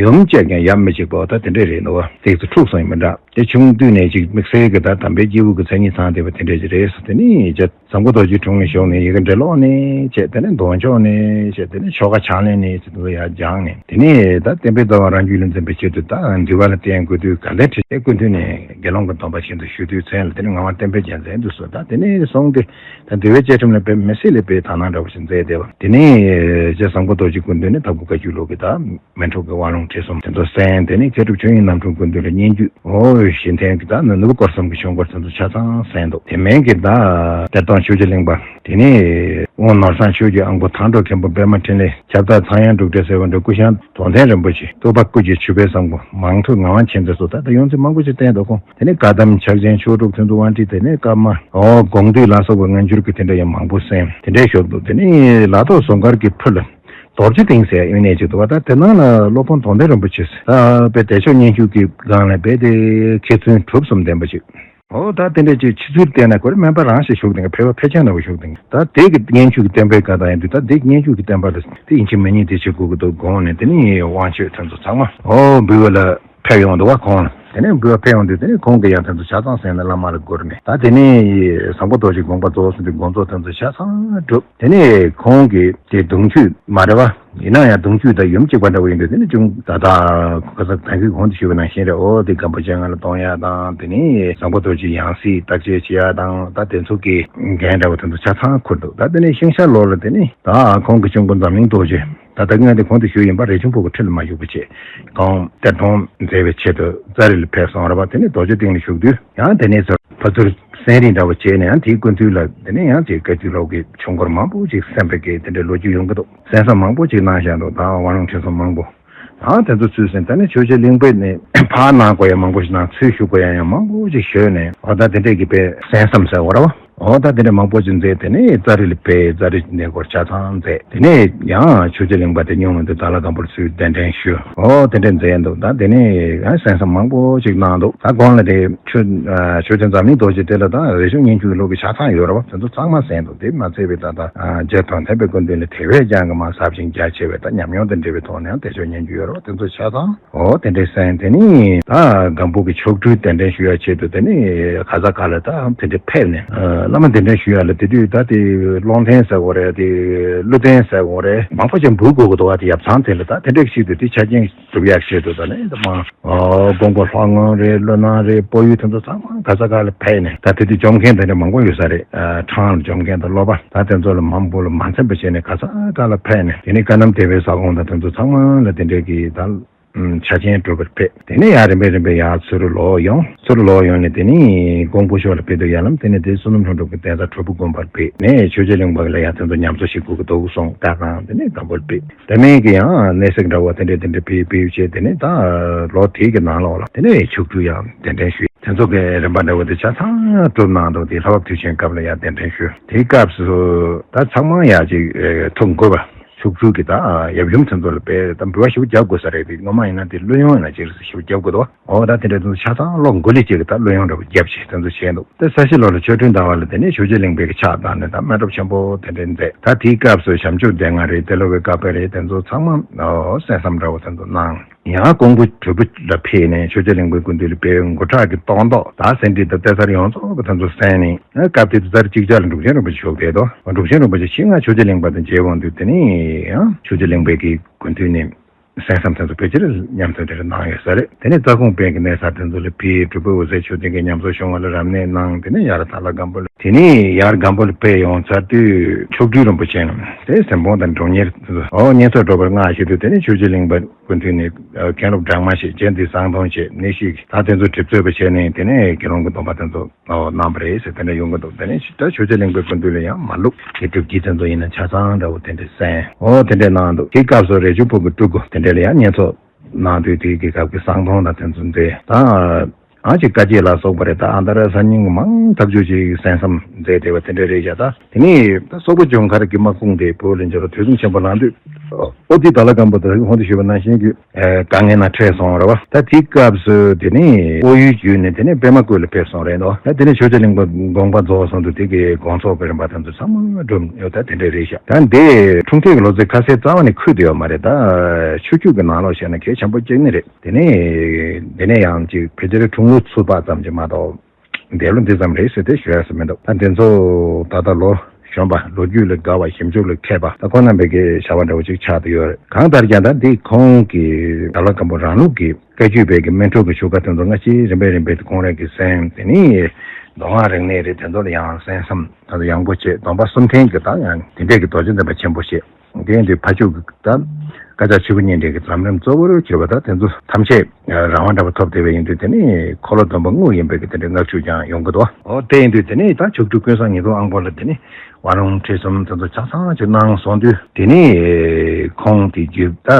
ཡུམ་གཅིག་ཀྱང་ཡབ་མི་གཅིག་པ་འོ་ད་དེ་འདྲས་རེད་འདུག་བ། དེ་ཚོ་འཁྲུག་སོང་ཡིན་མི་འདྲ། དེ་ཆུང་དུས་ནས་ཅིག་དམིགས་བསལ་གྱི་ད་དམ་པའི་སྐྱེས་བུ་གི་མཚན་ཉིད་ཚང་བསྡད་པ་དེ་འདྲས་ཅིག་རེད་ཟེར། དེ་ནས་རྗེ་བཟང་པོ་རྡོ་རྗེ་དྲུང་ནས་ཞུགས་ནས་ཡི་གེ་འབྲི་ཀློག་ནས་བྱས། དེ་ནས་འདོན་ཆོག་ནས་བྱས། དེ་ནས་ཆོ་ག་ཕྱག་ལེན་ནས་ཟེར་དེ་ཚོ་ཡར་སྦྱངས་ནས། དེ་ནས་ད་བསྟན་པའི་རྩ་བ་རང་རྒྱུད་ལ་འཛིན་པའི་ཆེད་དུ་ད་འདུལ་བ་ལ་བརྟེན་དགོས་དུས་ག་ལེར་ཁྲིད་དེ་སྐུ་མདུན་ནས་དགེ་སློང་གི་སྡོམ་པ་བཞིན་དུ་ཞུ་དུས་མཚན་ལ་དེ་ནས་ངག་དབང་བསྟན་པའི་རྒྱལ་མཚན་དུ་སོང་། ད་དེ་ནས་བཟུང་སྟེ་ད་འདུལ་བའི་བཅས་ཁྲིམས་ལ་དཔེ་མི་སྲིད་ལ་དཔེ་དག་སྣང་འདྲ་བོ་ཞིག་མཛད་བསྡད་པ། དེ་ནས་རྗེ་བཟང་པོ་རྡོ་རྗེ་སྐུ་མདུན་ནས་དྭགས་པོ་བཀའ་བརྒྱུད་ལུགས་ཀྱི་ད་མཎྜལ་གྱི་དབང་ལུང་ཁྲིད་གསུམ་དེ་ཚོ་གསན། དེ་ནས་མཁས་གྲུབ་ཆོས་དབྱིངས་རྣམ་འཕྲུལ་སྐུ་མདུན་ལ་སྙན་བརྒྱུད། འོ་གཞི་རྟེན་གྱི་ད་ནུ་བོ་སྐོར་གསུམ་གྱི་ཆོས་འཁོར་དེ་ཚོ་ཆ་ཚང་གསན་འདུག་དེ་མིན་གྱི་ད་གཏེར་སྟོན་ཆོས་རྗེ་གླིང་པ། དེ་ནས་དབོན་ནོར་བཟང་ཆོས་ཀྱི་དབང་པོ་དྭང་འགྲོ་མཁན་པོ་པདྨ་འཕྲིན་ལས། ཁྱབ་བདག་ཚངས་དབྱངས་འབྲུག་སྒྲ་ཟེར་བ་འདྲ། སྐུ་ཞབས་རྡོར་གདན་རིན་པོ་ཆེ། ཐུབ་པ་སྐུ་རྒྱལ་ཆོས་འཕེལ་བཟང་པོ། མང་ཐོས་ངག་དབང་མཁྱེན་བརྩེ་སོགས་ད་ལྟ་ཡོངས་འཛིན་མང་པོ་ཞིག་བསྟེན་འདུག་ཁོང་། དེ་ནས་བཀའ་གདམས་ཕྱག་ཆེན་ཆོས་དྲུག་ཐུན་ཚོགས་དབང་ཁྲིད། དེ་ནས་བཀའ་མ་འོ་དགོངས་འདུས་ལ་སོགས་པའི་སྔ་འགྱུར་གྱི་དེ་འདྲ་ཡང་མང་པོ་གསན། དེ་འདྲའི་ཞོར་དུ་དེ་ནས་ལ་ཐོག་ཟུང་མཁར་གྱི་ཕུ་ལ་རྡོ་རྗེ་གདན་ཟེར་དབེན་གནས་ཅིག་འདུག་བ། ད་དེ་ནང་ལ་སློབ་དཔོན་དོན་ལྡན་རིན་པོ་ཆེ་ཟེར་ད་དཔེ་བདེ་མཆོག་སྙན་བརྒྱུད་ཀྱི་སྒང་ལ་དཔེ་དེ་མཁས་བཙུན་གྲུབ་གསུམ་ལྡན་པ་ཅིག་འོ་ད་དེ་འདྲ་ཅིག་ཕྱི་ཚུལ་བལྟས་ན་ཁོ་རེ་སྨན་པ་རང་ཞིག་བཞུགས་དེ་ཕལ་པ་ཕལ་ཆེར་ནང་བཞུགས་དེ། ད་དེ་གི་སྙན་བརྒྱུད་ཀྱི་བསྟན་པའི་བཀའ་དང་ཡིན་དུས་ད་དེ་སྙན་བརྒྱུད་ཀྱི་བསྟན་པ་ལ་དེ་ཡིན་གཅིག་མིན་གཉིས་དེ་བྱེད་དགོས་ཀྱི་འདུག་དགོངས་ནས། དེ་ནས་དབང་ཆོས་དེ་ཚོ་ཚང་མ་འོ་འབུལ་བ་ལ་ཕེབས་ཡོང་འདུག་བ་ཁོང་ལ། དེ་ནས་འབུལ་བ་ཕེབས་ཡོང་དུས་དེ་ནས་ཁོང་གིས་ཡང་དེ་ཚོ་ཆ་ཚང་གསན་ནས་བླ་མ་ལ་བསྐུར་ནས། ད་དེ་ནས་བཟང་པོ་རྡོ་རྗེ་དགོངས་པ་རྫོགས་སོང་དུས་དགོངས་རྫོགས་དེ་ཚོ་ཆ་ཚང་གྲུབ། དེ་ནས་ཁོང་གིས་དེ་གདུང་རྒྱུད་མ་རེད་བ། ཡིན་ན་ཡང་གདུང་རྒྱུད་དང་ཡུམ་གཅིག་པ་འདྲ་བོ་ཡིན་དུས་དེ་ནི་ཅུང་ད་ལྟ་ཁ་སང་ད་གིན་གོང་དུ་ཞུས་པ་ནང་བཞིན་རེད། འོ་དེ་སྒམ་པོ་ཆེ་ལྔ་ལ་གཏོང་ཡག་དང་། དེ་ནས་བཟང་པོ་རྡོ་རྗེ་ཡང་སྲིད་བརྟག་དཔྱད་བྱེད་ཡག་དང་། ད་དེ་ཚོ་གི་འགན་འདྲ་བོ་དེ་ཚོ་ཆ་ཚང་ཁུར་འདུག་ད་དེ་ནས་ཤིང་ཤ་ལོ་ལ་དེ་ནི་ད་ཁོང་གི་གཅུང་པོ་འཛམ་གླིང་རྡོ་རྗེ། ད་ལྟ་ངས་དེ་གོང་དུ་ཞུས་ཡིན་པ། རས་ཆུང་ཕུ་གུ་ཁྲི་ལ་མ་བཞུགས་པ་བྱས་ཁོང་གཏེར་སྟོན་མཛད་པའི་ཆེད་དུ་ཙཱ་རི་ལ་ཕེབས་སོང་རེད་པ། དེ་ནས་རྡོ་རྗེ་གདན་ལ་བཞུགས་དུས་ཡང་དེ་ནས་ཚུར་ཕར་ཚུར་གསན་རིས་འདྲ་བོ་བྱས་ནས་ཡང་དེའི་སྐུ་མདུན་ལ་དེ་ནས་ཡང་དེའི་བཀའ་བརྒྱུད་ལུགས་ཀྱི་ཆོས་འཁོར་མང་པོ་ཅིག་གསན་པའི་གི་དེ་འདྲའི་ལོ་རྒྱུས་ཡོང་གི་འདུག་གསན་བསམ་མང་པོ་ཅིག་གནང་བཞག་འདུག་ད་དབང་ལུང་ཁྲིད་གསུམ་མང་པོ། ཨ་དེ་ཚོ་ཚུལ་གསན། དེ་ནས་ཆོས་རྗེ་གླིང་པས་ནས་ཕར་གནང་དགོས་ཡ་མང་པོ་ཞིག་གནང་། ཚུར་ཞུ་དགོས་ཡ་ཡང་མང་པོ་ཞིག་ཞུས་ནས། འོ་ད་དེ་འདྲས་ཀྱི་དཔེ་གསན་བསམ་ཟེར་བ་རེད་བ། འོ་ད་དེ་འདྲས་མང་པོ་ཞིག་མཛད། དེ་ནས་ཙཱ་རི་ལ་ཕེབས། ཙཱ་རི་གནས་སྐོར་ཆ་ཚང་མཛད། དེ་ནས་ཡང་ཆོས་རྗེ་གླིང་པ་དེ་སྙུང་མི་འདུག་དྭགས་ལྷ་སྒམ་པོར་ཚུར་གདན་འདྲེན་ཞུས། འོ་དེ་འདྲས་མཛད་འདུག་ད་དེ་ནས་ཡང་གསན་བསམ་མང་པོ་ཞིག་གནང་འདུག་ད་གོང་ལ་དེ་ཆོས་ཆོས་རྗེ་འཛམ་གླིང་རྡོ་རྗེ་དེ་ལ་ད་རས་ཆུང་སྙན་བརྒྱུད་ཀྱི་ལུགས་ཀྱི་ཆ་ཚང་ཡོད་རེད་བ། དེ་ཚོ་ཚང་མ་གསན་འདུག་དེ་མ་ཚད་པའི་ད་ལྟ་རྗེ་དོན་ཐེག་པའི་སྐུ་མདུན་ལ་དེ་བས་ཀྱང་གི་མ་ཟབ་ཅིང་རྒྱ་ཆེ་བའི་ད་ཉམས་མྱོང་དང་འབྲེལ་བའི་ཐོག་ནས་ཡང་བདེ་མཆོག་སྙན་བརྒྱུད་ཡོད་རེད་བ། དེ་ཚོ་ཆ་ཚང་འོ་དེ་འདྲས་གསན། དེ་ནས་ད་སྒམ་པོ་གི་མཆོག་སྤྲུལ་གདན་འདྲེན་ཞུ་ཡ་ཆེད་དུ་དེ་ནས་ག་ས་ག་ལ་ད་དེ་འདྲས་ཕེབས་ནས་བླ་མ་གདན་འདྲེན་ཞུ་ཡ་ལ་དེ་དུས་ད་དེ་ཀློང་རྟེན་ཟེར་དགོས་རེད། དེ་ཀླུ་རྟེན་ཟེར་དགོས་རེད། མང་པོ་ཅིག་འབུལ་དགོས་ཀྱི་འདུག་བ། དེ་ཡབ་ཚང་དེ་ལ་ད་དེ་འདྲས་ཞིག་ཏུ་དེ་ཆ་རྐྱེན་སྒྲུབ་ཡག་ཆེད་དུ་ད་ནས་ད་མ་ཨོ་དགོན་པ་ལྷ་ཁང་རེད། ཀླུ་སྣ་རེད། སྤོ་ཡུལ་དེ་ཚོ་ཚང་མ་ག་ས་ག་ལ་ཕེབས་ནས། ད་དེ་དུས་བཅོམ་མཁན་དེ་འདྲ་མང་པོ་ཡོད་ས་རེད། ཨ་ཁྲང་ལ་བཅོམ་མཁན་དང་སློབ་པ་ད་དེ་ཚོ་ལ་མང་པོ་ལ་མ་འཚམས་པ་བྱས་ནས་ག་ས་ག་ལ་ཕེབས་ནས། དེ་ནས་བཀའ་གདམས་དེ་བའི་ས་ཁོངས་དང་དེ་ཚོ་ཚང་མ་ལ་དེ་འདྲའི་གི་ད་ཆ་རྐྱེན་སྒྲུབ་པར་ཕེབས། དེ་ནས་ཡང་རིམ་པས་རིམ་པས་ཡར་ཚུར་ལོག་ཡོང་། ཚུར་ལོག་ཡོང་ནས་དེ་ནས་ཀོང་པོ་ཤོག་ལ་ཕེབས་དུས་ཡར་ལམ་དེ་ནས་དེ་བསོད་ནམས་ལྷུན་གྲུབ་ཀྱི་གདན་ས་གྲུབ་ཕུག་དགོན་པར་ཕེབས་ནས་ཆོས་རྗེ་གླིང་པ་ལ་ཡང་དེ་ཚོ་ཉམས་གསོ་ཞིག་དགོས་ཀྱི་འདུག་གསུངས། བཀའ་གནང་། དེ་ནས་སྒམ་པོར་ཕེབས། དེ་མིན་གྱི་ཡང་གནས་སྲེག་འདྲ་བོ་དེ་འདྲས་དེ་འདྲས་ཕེབས་ཕེབས་བྱས། དེ་ནས་ད་ལོ་དེ་གི་ནང་ལོགས་ལ་དེ་ནས་མཆོག་སྤྲུལ་ཡང་གདན་འདྲེན་ཞུས། དེ་ཚོ་གི་རིམ་པ་འདྲ་བོ་དེ་ཆ་ཚང་གྲུབ་གནང་འདུག་དེ་ལྷ་བབས་དུས་ཆེན་སྐབས་ལ་ཡང་གདན་འདྲེན་ཞུས། དེའི་སྐབས་སུ་ད་ཚང་མ་ཡང་ཅིག་ཐུགས་མགུ་བ། མཆོག་སྤྲུལ་གྱི་ད་ཡབ་ཡུམ་ཚང་ཚོ་ལ་དཔེ་ད་འབུལ་བ་ཞིག་རྒྱབ་དགོས་ས་རེད། དེ་སྔོན་མ་ཡིན་ན་དེ་ཀླུ་གཡང་ཡིན་ན་ཅིག་ཞིག་རྒྱབ་དགོས་འདུག་འོ་ད་དེ་འདྲ་དུ་ཆ་ཚང་བློ་འགུ་ལི་ཅིག་གི་ད་ཀླུ་གཡང་འདྲ་བོ་རྒྱབ་བྱས་དེ་ཚོ་བྱས་འདུག་དེ་ས་གཞི་ལོ་ལ་ཆོ་འཕྲུལ་ཟླ་བ་ལ་དེ་ནས་ཆོས་རྗེ་གླིང་པའི་གི་ཕྱག་བཏང་ནས་ད་སྨན་སྒྲུབ་ཆེན་པོ་དེ་འདྲ་མཛད། ད་དེའི་སྐབས་སུ་བྱམས་ཆོས་སྡེ་ལྔ་རེད། ཏེ་ལོ་བའི་བཀའ་པོད་རེད། དེ་ཚོ་ཚང་མ་འོ་གསན་བསམ་འདྲ་བོ་དེ་ཚོ་གནང་། ཡང་ཀོང་པོ་གྲུ་པ་ལ་ཕེབས་ནས་ཆོས་རྗེ་གླིང་པའི་སྐུ་མདུན་ལ་དཔལ་མགོ་བྲག་གི་སྟོང་ཐོག་དང་སེ་འབྲས་དང་གཏེར་གསར་ཡོངས་རྫོགས་ཀྱི་དོན་དུ་གསན་ནས། སྐབས་དེ་དུས་ཚར་གཅིག་ལྕགས་ལ་འབྲུག་ཆེན་རིན་པོ་ཆེ་བཞུགས་བསྡད་དོ། འབྲུག་ཆེན་རིན་པོ་ཆེ་ཆེད་མངགས་ཆོས་རྗེ་གླིང་པ་དང་མཇལ་འོང་དུས། དེ་ནས་ཡང་ཆོས་རྗེ་གླིང་པའི་གི་སྐུ་མདུན་ནས་གསན་བསམ་དེ་ཚོ་ཕལ་ཆེར་མཉམ་དུ་དེར་གནང་ཡོད་ས་རེད། དེ་ནས་རྩ་ཁུང་དཔོན་གྱི་གནས་ས་དེ་ཚོ་ལ་ཕེབས། གྲུབ་པའི་འོད་ཟེར་མཆོད་རྟེན་གྱི་ཉམས་གསོ་ཤོང་བ་ལ་རབ་གནས་གནང་། དེ་ནས་ཡར་དྭགས་ལྷ་སྒམ་པོ་ལ། དེ་ནས་ཡར་སྒམ་པོ་ལ་ཕེབས་ཡོང་ཚར་དུས་མཆོག་སྤྲུལ་རིན་པོ་ཆེ་རྣམས་དེ་གཟིམ་དཔོན་དང་མགྲོན་གཉེར་དེ་ཚོ་ཨོ་བསྙེན་ཚོགས་སྒྲུབ་པར་མངགས་བཞིན་དུ། དེ་ནས་ཆོས་རྗེ་གླིང་པ་སྐུ་མདུན་ནས་མཁན་སློབ་སྦྲགས་མ་ཞིག་བྱས། འདི་གསང་སྟོང་བྱས། གནས་གཞི་ད་དེ་ཚོ་གྲིབ་ཚོད་པ་བྱས་ནས། དེ་ནས་དགེ་སློང་གི་སྡོམ་པ་དེ་ཚོ་གནང་བ་རེད་ཟེར། དེ་འདྲ་ཡོང་གི་འདུག་དེ་ནས་ད་ཆོས་རྗེ་གླིང་པའི་སྐུ་མདུན་ལ་ཡང་མར་ལུགས་ཀྱི་སྒྲུབ་དཀྱིལ་དེ་ཚོ་ཡིན་ན་ཆ་ཚང་འདྲ་བོ་དེ་འདྲ་གསན། ཨོ་དེ་འདྲ་གནང་འདུག་དེའི་སྐབས་སུ་རས་ཆུང་ཕུག་གི་སྤྲུལ་སྐུ་དེ་འདྲ་ལ་ཡང་བསྙེན་ཚོགས་གནང་དུས། དེའི་གི་སྐབས་ཀྱི་གསང་སྟོང་དང་དེ་ཚོ་འདི་ད་ཨ་ཅིག་བཀའ་བརྒྱད་ལ་སོགས་པ་རེད། ད་ཨ་མདའ་ར་གསར་རྙིང་མང་ཐག་ཆོད་ཅིག་གསན་བསམ་མཛད་བསྡད་པ་དེ་འདྲ་རེད་བཞག་ད་དེ་ནས་ད་སོག་པོ་ལྗོངས་མཁར་གྱི་དམག་དཔུང་དེ་བོད་ལ་འབྱོར་བ་དུས་གསུམ་ཆེན་པོ་ལངས་དུས། ཨོ་དེ་དྭགས་ལྷ་སྒམ་པོ་དང་ཧོན་དུ་ཞུས་པ་ནང་བཞིན་གྱི་དཀའ་ངལ་ནང་འཕྲད་སོང་རེད་བ། ད་དེའི་སྐབས་སུ་དེ་ནས་ཨོ་ཡུལ་བརྒྱུད་ནས་དེ་ནས་པདྨ་བཀོད་ལ་ཕེབས་སོང་རེད་འདུག་ད་དེ་ནས་ཆོས་རྗེ་གླིང་པ་དགོངས་པ་རྫོགས་སོང་དུས། དེ་གའི་དགོངས་རྫོགས་པའི་རིམ་པ་དེ་ཚོ་ཚང་མ་བསྒྲུབས་ཡོད། ད་དེ་འདྲ་རེད་ཤག་ད་འདི་འཁྲུངས་མཐའི་ལོ་ཚིགས་ཁ་གསལ་རྩ་བ་ནས་འཁོད་དེ་ཡོད་མ་རེད། ད་ཆོས་བརྒྱུད་ཀྱི་ནང་ལོགས་བཤད་ན་གལ་ཆེན་པོ་གཅིག་ནི་རེད། དེ་ནས་དེ་ནས་ཡང་ཅིག་ཕལ་ཆེར་འཁྲུངས་ལོ་ཚུགས་པ་ཙམ་གྱིས་མ་གཏོགས། འདས་ལོ་འདི་ཙམ་རེད་ཟེར་ཏེ་ཞུ་ཡ་ཟེར་མི་འདུག་ད་འདི་ཚོ་ད་ལྟ་ལོ་གཞོན་པ་ལོ་རྒྱུས་ལ་དགའ་བ་ཞིབ་འཇུག་ལ་མཁས་པ་ད་ཁོང་རྣམ་པའི་གི་བྱ་བ་འདྲ་བོ་ཅིག་ཆགས་བསྡད་ཡོད་རེད། གང་ལྟར་ཀྱང་ད་འདི་ཁོང་གི་དྭགས་ལྷ་སྒམ་པོ་རང་ལུགས་ཀྱི་བཀའ་བརྒྱུད་པའི་གི་སྨིན་གྲོལ་གྱི་ཆོས་བཀའ་དེ་ཚོ་སྔ་ཕྱིར་རིམ་པས་རིམ་པས་དེ་ཁོང་རང་གི་གསན། དེ་ནས་མདོ་སྔགས་རིག་གནས་རེད། དེ་ཚོ་ལ་ཡང་གསན་བསམ་ད་ཚོ་ཡང་པོ་བྱས། སྡོམ་པ་གསུམ་ལྡན་གྱི་ད་ཡང་དེ་འདྲས་ཀྱི་རྡོ་རྗེ་འཛིན་པ་ཆེན་པོ་བྱས། དེ་ཡིན་དུས་ཕ་ཕྱོགས་ཀྱི་ད་བཀའ་ཕྱག་ཆོས་སྐུ་བརྙན་འཕྲིན་གྱི་ལམ་རིམ་གཙོ་བོར་གྱུར་པ་ད་དེ་ཚོ་ཐམས་ཅད་རང་དབང་འདྲ་པོ་ཐོབ་བསྡད་པ་ཡིན་དུས། དེ་ནི་འཁོར་ལོ་སྡོམ་པ་དངོས་ཡིན་པའི་གི་དེ་འདྲའི་བསྔགས་བརྗོད་ཀྱང་ཡོང་གི་འདུག་ཨོ་དེ་ཡིན་དུས་དེ་ནི་ད་མཆོག་སྤྲུལ་ཀུན་བཟང་ཉི་སྟོང་དབང་པོ་ལ་དེ་ནི་དབང་ལུང་ཁྲིད་གསུམ་དེ་ཚོ་ཆ་ཚང་ཅིག་གནང་སོང་དུས། དེ་ནི་ཁོང་དེ་བརྒྱུད་ད་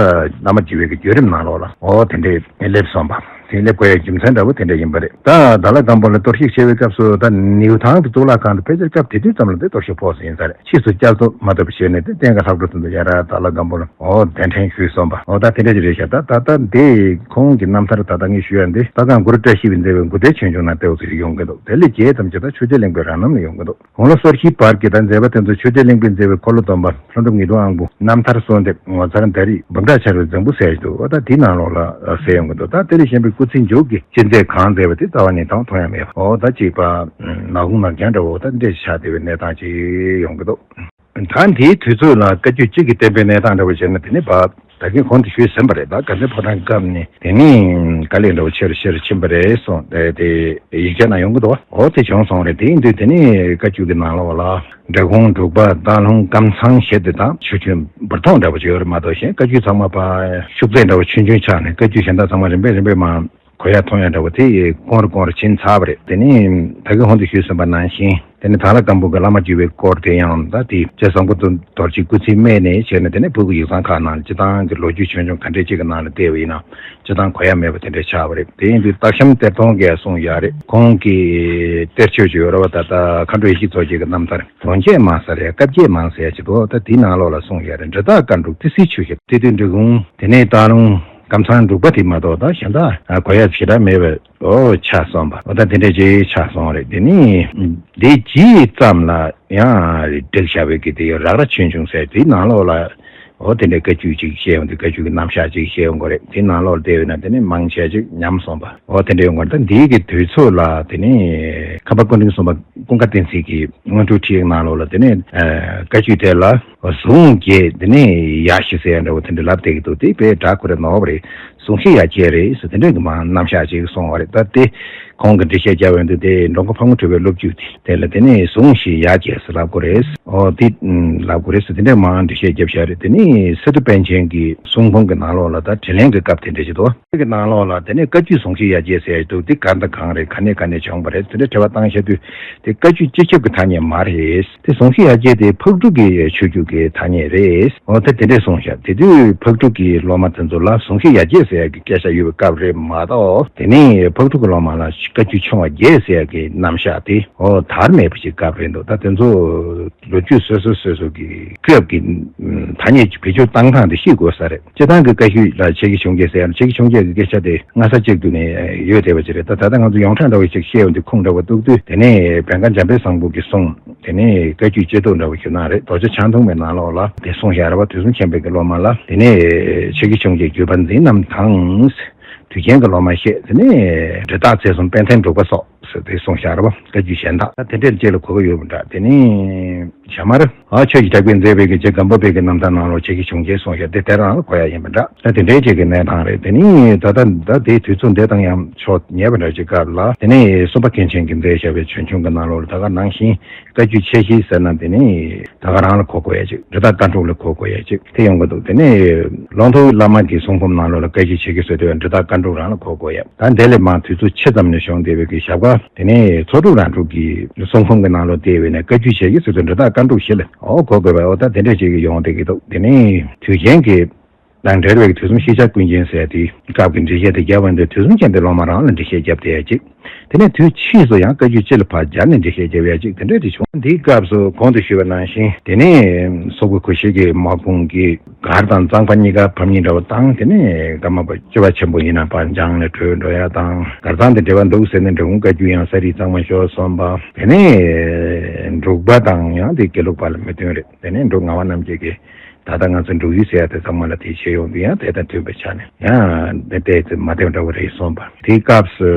བླ་མ་བརྒྱུད་པའི་གི་བརྒྱུད་རིམ་ནང་ལོགས་ལ་ཨོ་དེ་འདྲའི་སླེབས་སོང་བ། དེ་སླེབས་དགོས་ཡའི་རྒྱུ་མཚན་འདྲ་བོ་དེ་འདྲ་ཡིན་པ་རེད། ད་དྭགས་ལྷ་སྒམ་པོ་ལ་གཏོར་བཤིག་བྱས་པའི་སྐབས་སུ་ད་ནེའུ་ཐང་གི་གཙུག་ལག་ཁང་དུ་ཕལ་ཆེར་སྐབས་དེ་དུས་ཙམ་ལ་དེ་གཏོར་བཤིག་ཕོག་ཟིན་ཡིན་ས་རེད། ཕྱིས་སུ་བསྐྱར་གསོ་མ་ཐུབ་པ་བྱས་ནས། དེ་གཏན་ཁ་ལྷག་འཕྲོ་ཚུན་དུ་ཡ་ར་དྭགས་ལྷ་སྒམ་པོ་ལ་ཨོ་གདན་འདྲེན་ཞུས་སོང་བ། ཨོ་ད་དེ་འདྲ་ཅིག་རེད་ཤག་ད་ད་ལྟ་འདི་ཁོང་གི་རྣམ་ཐར་ད་ལྟ་ངས་ཞུ་ཡ་འདི་ད་ལྟ་གུ་རུ་བཀྲ་ཤིས་པའི་མཛད་པའི་མགུར་དེ་ཆོས་འབྱུང་ནང་ལྟ་བུ་ཞིག་ཡོང་གི་འདུག་དེ་ལས་རྒྱས་ཙམ་ཅིག་ད་ཆོས་རྗེ་གླིང་པའི་རང་རྣམ་ལ་ཡོང་གི་འདུག་དགུང་ལོ་སོ་བཞིའི་བར་གྱི་ད་མཛད་པ་དེ་ཚོ་ཆོས་རྗེ་གླིང་པས་མཛད་པའི་འཁོར་ལོ་སྡོམ་པ། ལྷོ་འབྲུག་ཉིས་སྟོང་དབང་པོ། རྣམ་ཐར་གསོལ་འདེབས། ངོ་མཚར་མདའ་རིས། འབུམ་ཕྲག་ཆར་པའི་རྫིང་བུ་ཟེར་ཞིག་འདུག་ཨོ་ད་དེའི་ནང་ལོགས་ལ་གསལ་ཡོང་གི་འདུག་ད་དེ་ལས་གཞན་པའི་སྐུ་ཚེ་མཇུག་གི་ཅི་མཛད་གང་མཛད་པ་དེ་རྩ་བ་ནས་དང་མཐོང་ཡ་མེད་པ། ཨོ་ད་ཅིག་པ་ནག་ཁུང་ནག་རྐྱང་འདྲ་བོ་ད་འདྲས་ཆགས་བསྡད་པའི་གནས་སྟངས་ཅིག་ཡོང་གི་འདུག་ད་འདིའི་དུས་ཚོད་ལ་བཀའ་བརྒྱུད་གཅིག་གི་བསྟན་པའི་གནས་སྟངས་འདྲ་བོ་བྱས་ན། དེ་ནི་བ་ད་གིན་གོང་དུ་ཞུས་ཟིན་པ་རེད། ད་དགའ་ལྡན་ཕོ་བྲང་སྐབས་ནས་དེ་ནི་དཀའ་ལས་འདྲ་བོ་ཆེ་རུ་ཆེ་རུ་ཕྱིན་པ་རེད་གསུངས་ཏེ། དེ་ཡིག་ཆ་ནང་ཡོང་གི་འདུག་ཨོ་དེ་བྱུང་སོང་རེད། དེ་ཡིན་དུས་དེ་ནི་བཀའ་བརྒྱུད་ཀྱི་ནང་ལོགས་ལ་འབྲི་གུང་འབྲུག་པ་སྟག་ལུང་ཀམ་ཚང་བཞི་དེ་དང་ཆོས་ཆུང་འབུར་ཐོང་འདྲ་བོ་ཅིག་ཡོད་རེད་མ་གཏོགས། གཞན་བཀའ་བརྒྱུད་ཚང་མ་པ་ཤུགས་ཚད་འདྲ་བོ་ཆུང་ཆུང་ཆགས་ནས། བཀའ་བརྒྱུད་གཞན་དག་ཚང་མ་རིམ་པས་རིམ་པས་མར་གོ་ཡ་མཐོང་ཡ་འདྲ་བོ་དེ་གོང་རུ་གོང་རུ་ཕྱིན་ཚར་བ་རེད། དེ་ནི་ད་གིན་གོང་དུ་ཞུས་ཟིན་པ་ནང་བཞིན་དེ་ནི་དྭགས་ལྷ་སྒམ་པོ་གི་བླ་མ་བརྒྱུད་པའི་སྐོར་དེ་ཡང་ད་དེ་རྗེ་བཟང་པོ་རྡོ་རྗེ་སྐུ་ཚེའི་སྨད་ནས་བྱས་ནས། དེ་ནི་བོད་ཀྱི་ཡིག་ཚང་ཁག་ནང་སྤྱི་བཏང་གི་ལོ་རྒྱུས་ཆོས་འབྱུང་ག་འདྲས་ཅིག་གི་ནང་ལ་བལྟས་པ་ཡིན་ན་སྤྱི་བཏང་གོ་ཡ་མེད་པ་དེ་འདྲས་ཆགས་པ་རེད། དེ་ཡིན་དུས་སྟག་ཤམ་གཏེར་སྟོན་གྱིས་གསུངས་ཡ་རེད། ཁོང་གི་གཏེར་ཆོས་ཅིག་ཡོད་རེད་བ། ད་ལྟ་མཁའ་འགྲོ་ཡེ་ཤེས་མཚོ་རྒྱལ་གྱི་རྣམ་ཐར། དོན་བརྒྱད་མང་ཟེར་ཡ། བཀའ་བརྒྱད་མང་ཟེར་ཡ་ཅིག་འདུག་ད་དེའི་ནང་ལོགས་ལ་གསུངས་ཡ་རེད། འབྲི་སྟག་བཀའ་འབྲུག་ཏི་སེའི་ཆུ་ཞབས། སྟོད་དུ་འབྲི་གུང་། དེ་ནས་སྟག་ལུང་། ཀམ་ཚང་འབྲུག་པ་དེ་མ་གཏོགས་ད་གཞན་དག་གོ་ཡ་ཞེ་དྲག་མེད་པ་ཨོ་ཆགས་སོང་བ། ཨོ་ད་དེ་འདྲ་ཅིག་ཆགས་སོང་རེད། དེ་ནས་དེ་རྗེས་ཙམ་ལ་ཡང་བསྒྲིགས་བཞག་པའི་གི་དེ་རག་ར་ཆོས་འབྱུང་ཟེར། དེའི་ནང་ལོགས་ལ་ཨོ་དེ་འདྲའི་བཀའ་བརྒྱུད་ཅིག་བཤད་ཡོང་དུས། བཀའ་བརྒྱུད་ཀྱི་རྣམ་གཞག་ཅིག་བཤད་ཡོང་གི་རེད། དེའི་ནང་ལོགས་ལ་བལྟས་ཡོད་ན་དེ་ནི་མང་ཆེ་ཅིག་ཉམས་སོང་བ། ཨོ་དེ་འདྲ་ཡོང་གི་རེད། ད་འདིའི་གི་དུས་ཚོད་ལ་དེ་ནི་ཁམས་པ་སྐུ་ཕྲེང་གསུམ་པ་ཀུན་དགའ་བསྟན་འཛིན་གྱི་སྔོན་འགྲོའི་ཁྲིད་ཡིག་ནང་ལོགས་ལ་དེ་ནི་བཀའ་བརྒྱུད་དེ་ལ་ཟུང་བརྒྱད་དེ་ནས་ཡ་བཞི་ཟེར་ཡ་འདྲ་བོ་དེ་འདྲ་ལབ་བསྡད་ཀྱི་འདུག་དེ་དཔེ་འདྲ་ཁོ་རེ་ནོར་བ་རེད། ཟུང་བཞི་ཡ་བརྒྱད་རེད་ཟེར་དེ་འདྲ་གི་མང་རྣམ་གཞག་ཅིག་གསུངས་པ་རེད། ད་དེ་ཁོང་གི་འགྲེལ་བཤད་རྒྱབ་ཡོང་དུས་དེ་འགྲོ་མགོན་ཕག་མོ་གྲུ་པའི་སློབ་བརྒྱུད་དེ་དེ་ལ་དེ་ནས་ཟུང་བཞི་ཡ་བརྒྱད་ཟེར་ལབ་དགོས་རེད། ཨོ་དེ་ལབ་དགོས་རེད་ཟེར་དེ་འདྲ་མང་འགྲེལ་བཤད་རྒྱབ་བཞག་རེད། དེ་ནས་སི་ཏུ་པཎ་ཆེན་གྱི་གསུང་འབུམ་གྱི་ནང་ལོགས་ལ་ད་དྲིན་ལན་གྱི་སྐབས་དེ་འདྲ་ཞིག་འདུག་དེ་གི་ནང་ལོགས་ལ་དེ་ནས་བཀའ་བརྒྱུད་ཟུང་བཞི་ཡ་བརྒྱད་ཟེར་ཡ་འདུག་དེ་ག་དང་གང་རེད། ག་ནས་ག་ནས་བྱུང་བ་རེད། དེ་འདྲ་དྲི་བ་བཏང་བྱ་དུས་དེ་བཀའ་བརྒྱུད་སྤྱི་ཁྱབ་ཀྱི་ཐ་སྙད་མ་རེད། དེ་ཟུང་བཞི་ཡ་བརྒྱད་དེ་ཕག་གྲུ་གི་ཆོས་བརྒྱུད་ཀྱི་ཐ་སྙད་རེད། འོ་དེ་དེ་འདྲས་གསུངས་ཤག་དེ་དུས་ཕག་གྲུ་གི་སློབ་མ་དེ་ཚོ་ལ་ཟུང་བཞི་ཡ་བརྒྱད་ཟེར་ཡ་གི་སྐད་ཆ་ཡོད་པའི་སྐབས་རེད་མ་གཏོགས། དེ་ནས་ཕག་གྲུ་གི་སློབ་མ་ལ་བཀའ་བརྒྱུད་ཆུང་བ་བརྒྱད་ཟེར་ཡ་གི་རྣམ་གཞག་དེ་འོ་དར་མེད་པ་ཞིག་སྐབས་རེད་འདུག་ད་དེ་ཚོ་ལོ་རྒྱུས་སོ་སོ་སོ་སོ་གི་སྐབས་ཀྱི་ཐ་སྙད་བེད་སྤྱོད་བཏང་སྟངས་དེ་ཤེས་དགོས་ས་རེད། སྤྱིར་བཏང་གི་བཀའ་བརྒྱུད་ལ་ཆེ་གེ་ཆུང་གེ་ཟེར་ཡ་ཆེ་གེ་ཆུང་གེ་གི་སྐད་ཆ་དེ་སྔ་ས་གཅིག་ཏུ་ནས་ཡོད་བསྡད་པ་ཅིག་རེད། ད་ད་ལྟ་ང་ཚོ་ཡོངས་གྲགས་འདྲ་བོ་ཅིག་བཤད་ཡོང་དུས་ཁུངས་འདྲ་བོ་གཏུག་དུས་དེ་ནས་བན་དཀར་འཇམ་དཔལ་བཟང་པོ་གི་གསུང་ དེ་ནས་བཀའ་བརྒྱུད་སྤྱི་ལྡོག་འདྲ་བོ་ཞུ་ན་རེད། རྡོ་རྗེ་འཆང་ཐུང་པའི་ནང་ལོགས་ལ་དེ་གསུངས་བཞག་རེད་བ། དུས་གསུམ་མཁྱེན་པའི་གི་སློབ་མ་ལ། དེ་ནས་ཆོས་ཀྱི་འཆིང་རྒྱའི་བརྒྱུད་པ་འཛིན་རྣམས་དང་། དུས་རྒྱན་གྱི་སློབ་མ་བཤད། དེ་ནས་འབྲི་སྟག་རྩེ་གསུམ་དཔལ་ལྡན་འབྲུག་པ་སོགས་ཟེར་དེ་གསུངས་བཞག་རེད་བ། བཀའ་བརྒྱུད་གཞན་དག་ད་དེ་འདྲའི་ལ་གོ་གི་ཡོད་པ་འདྲ། དེ་ནས་ཞྭ་དམར། ཨ། ཆོས་ཀྱི་གྲགས་པས་མཛད་པའི་གི་རྗེ་སྒམ་པོ་པའི་གི་རྣམ་ཐར་ནང་ལོགས་ཆོས་ཀྱི་འཆིང་རྒྱ་གསུངས་བཞག་དེ་དེ་རང་ལ་གོ་ཡ་ཡིན་པ་འདྲ། ད་དེ་འདྲའི་ཅིག་གི་གནས་སྟངས་རེད། དེ་ནི་ད་ལྟ་ད་དེའི་དུས་ཚོད་འདི་དང་ཡང་ཕྱོགས་ཉེ་བ་འདྲ་ཅིག་སྐབས་ལ། དེ་ནས་སུམ་པ་མཁན་ཆེན་གྱིས་མཛད་བཞག་པའི་བྱོན་ཆུང་གི་ནང་ལོགས་ལ་ད་ག་ནང་བཞིན་བཀའ་བརྒྱུད་ཆེ་བཞི་ཟེར་ན་དེ་ནི་ད་ག་རང་ལ་གོ་དགོས་ཡ་ཅིག་འབྲི་སྟག་བཀའ་འབྲུག་ལ་གོ་དགོས་ཡ་ཅིག་དེ་ཡོང་གི་འདུག་དེ་ནས་ལུང་ཐུ་བླ་མ་གི་གསུང་འབུམ་ནང་ལོགས་ལ་བཀའ་བརྒྱུད་ཆེ་བཞི་ཟེར་དུས་འབྲི་སྟག་བཀའ་འབྲུག་རང་ལ་གོ་དགོས་ཡ། ད་འདི་ལས་མར་དུས་ཚོད་ཕྱེད་ཙམ་ནས་བྱུང་བསྡད་པའི་གི་ཞབས་དཀར་དེ་ནས་ཚོགས་དྲུག་རང་གྲོལ་གྱི་གསུང་འབུམ་གྱི་ནང་ལོགས་བལྟས་པས་ན་བཀའ་བརྒྱུད་ཆེ་བཞི་ཟེར་དུས་འབྲི་སྟག་བཀའ་འབྲུག་བཞི་ལ་འོ་གོ་དགོས་པ། འོ་ད་དེ་འདྲ་ཅིག་ཡོང་བསྡད་ཀྱི་འདུག་དེ་ནས་དུས་རྒྱན་གྱི་དང་འབྲེལ་བའི་དུས་གསུམ་ཤེས་བྱ་ཀུན་མཁྱེན་ཟེར་དེ་སྐབས་ཀྱི་འགྲེལ་བཤད་དེ་རྒྱབ་པ་འདི་དུས་གསུམ་མཁྱེན་པའི་སློབ་མ་རང་ལ་འགྲེལ་བཤད་རྒྱབ་བསྡད་ཡ་ཅིག་དེ་ནས་དུས་ཕྱིས་སུ་ཡང་བཀའ་བརྒྱུད་སྤྱི་ལ་ཕར་སྦྱར་ནས་འགྲེལ་བཤད་རྒྱབ་ཡ་ཅིག་དེ་འདྲ་དེ་བྱུང་། འདིའི་སྐབས་སུ་གོང་དུ་ཞུས་པ་ནང་བཞིན་དེ་ནས་སོག་པོ་གོ་ཤྲི་གི་དམག་དཔུང་གིས་མགར་དང་གཙང་པ་གཉིས་ཀ་ཕམ་ཉེས་འདྲ་བོ་བཏང་། དེ་ནས་ཀརྨ་པ་སྤྱི་བ་ཆེན་པོ་ཡིན་ན་ཕར་འབྱང་ནས་བྲོས་འགྲོ་ཡ་དང་། མགར་ཚང་དེ་འབྲེལ་བ་འདུག་ཟེར་ནས་འབྲི་གུང་བཀའ་བརྒྱུད་ཡང་ས་རིས་གཙང་མ་ཤོར་སོང་པ། དེ་ནས་འབྲུག་པ་དང་ཡང་དེ་དགེ་ལུགས་པ་ལ་མོས་མཐུན་རེད། དེ་ནས་འབྲུག་ངག་དབང་རྣམ་རྒྱལ་གྱིས་ད་ལྟ་ང་ཚོ་འབྲུག་ཡུལ་ཟེར་ཡ་དེ་ཚང་མ་ལ་དེ་བྱེད་ཡོང་དུས་ཡང་དེ་དང་མཐུན་པའི་ཆ་ནས་ཡང་དེ་དེ་མ་བདེ་བ་འདྲ་བོ་རེད་སོང་པ། དེའི་སྐབས་སུ་